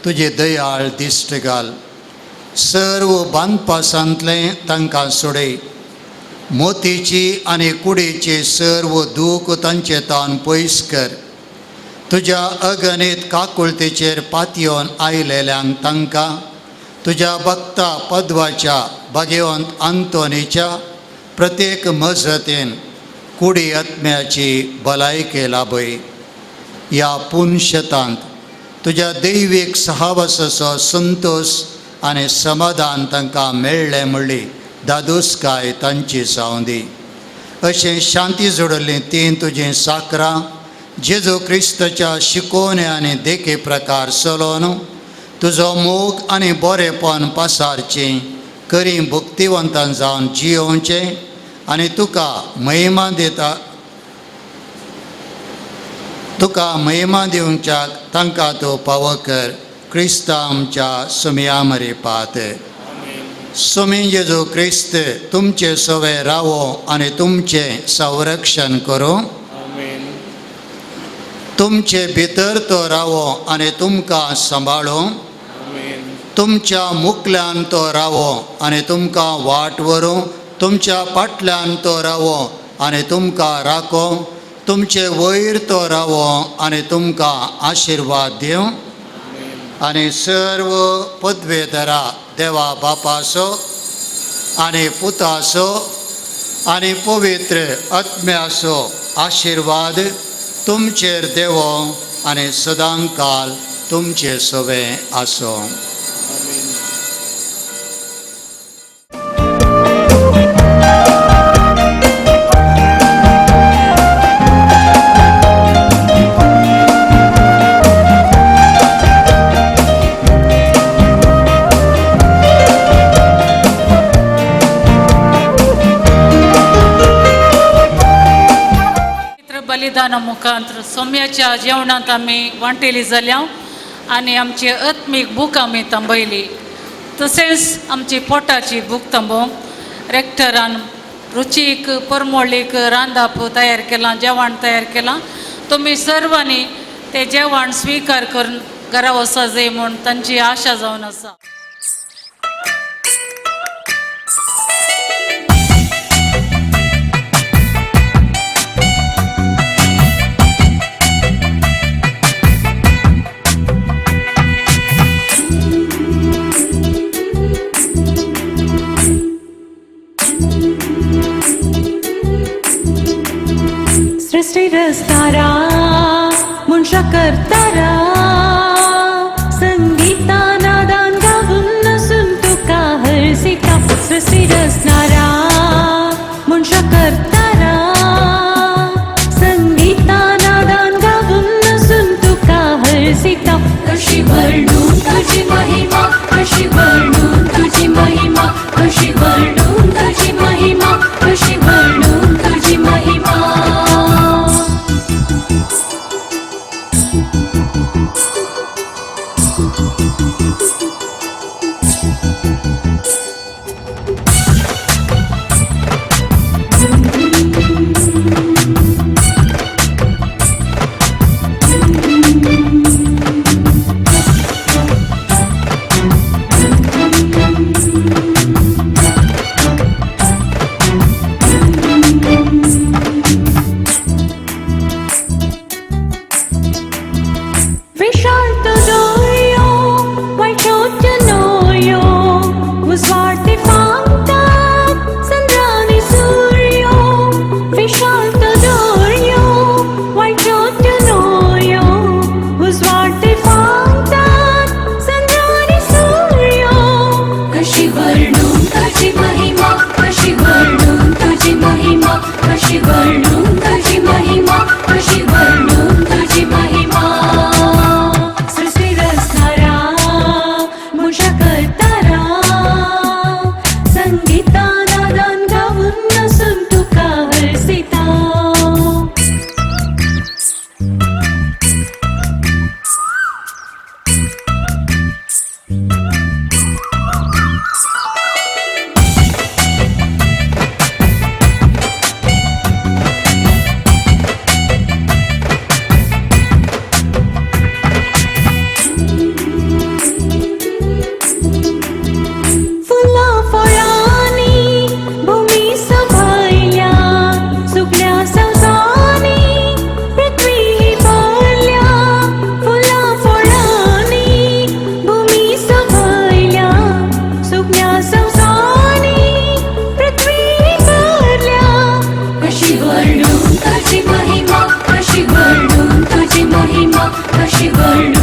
Speaker 4: तुजी दयाळ दिश्ट घाल. सर्व बांदपासांतलें तांकां सोडय. मोतीची आनी कुडीची सर्व दूख तांचे तान पयस कर. तुज्या अगणीत काकुळतेचेर पातयेवन आयलेल्यांक तांकां तुज्या भक्ता पदवाच्या भाग्यवंत आंतोनीच्या प्रत्येक मजतीन कुडी आत्म्याची भलायकी लाभय. ह्या पुनशतांत तुज्या दैवीक सहावासाचो संतोश आनी समाधान तांकां मेळ्ळें म्हणली दादोसकाय तांची जावं दी. अशें शांती जोडल्लीं तीन तुजीं साकरां जेजू क्रिस्ताच्या शिकोवणे आनी देखी प्रकार चलोवन तुजो मोग आनी बरेपण पसारचें करी भक्तिवंतान जावन जियोवचें आनी तुका महिमा दिता तुका महिमा दिवच्याक तांकां तूं पावो कर क्रिस्ता आमच्या सुमया मरिपात. सुमी जेजू क्रिस्त तुमचे सवे रावो आनी तुमचें संरक्षण करूं. तुमचे भितर तो रावो आनी तुमकां सांबाळूं. तुमच्या मुकल्यान तो रावो आनी तुमकां वाट व्हरूं. तुमच्या फाटल्यान तो रावो आनी तुमकां राखो. तुमचे वयर तो रावो आनी तुमकां आशिर्वाद दिवं. आनी सर्व पदवेधरा देवा बापाचो आनी पुताचो आनी पवित्र आत्म्याचो आशिर्वाद तुमचेर देवो आनी सदांकाल तुमचे सवे आसूं.
Speaker 15: बलिदाना मुखांत सोम्याच्या जेवणांत आमी वांटेली जाल्या आनी आमची आत्मीक भूक आमी थांबयली. तशेंच आमची पोटाची भूक थांबोवंक रेक्टरान रुचीक परमोळीक रांदाप तयार केलां, जेवण तयार केलां. तुमी सर्वांनी तें जेवण स्विकार करून घरा वचा जाय म्हूण तांची आशा जावन आसा.
Speaker 2: सृष्टी रसतारा मुंशा करतारा संगीता नादान गाऊन नसून तुका हरसिता. सृष्टी रसनारा मुंशा करतारा संगीता नादान गाऊन नसून तुका हरसिता. कशी वर्णू तुझी महिमा, कशी वर्णू तुझी महिमा, कशी वर्णू तुझी महिमा, कशी वर्णू तुझी महिमा. कशी वर्णू तुझी महिमा, कशी वर्णू तुझी महिमा. सृष्टी रसणारा मुझ्या करतारा संगीता नादान गाऊन नसून तुका हरसिता. कशी वर्णू तुझी महिमा, कशी वर्णू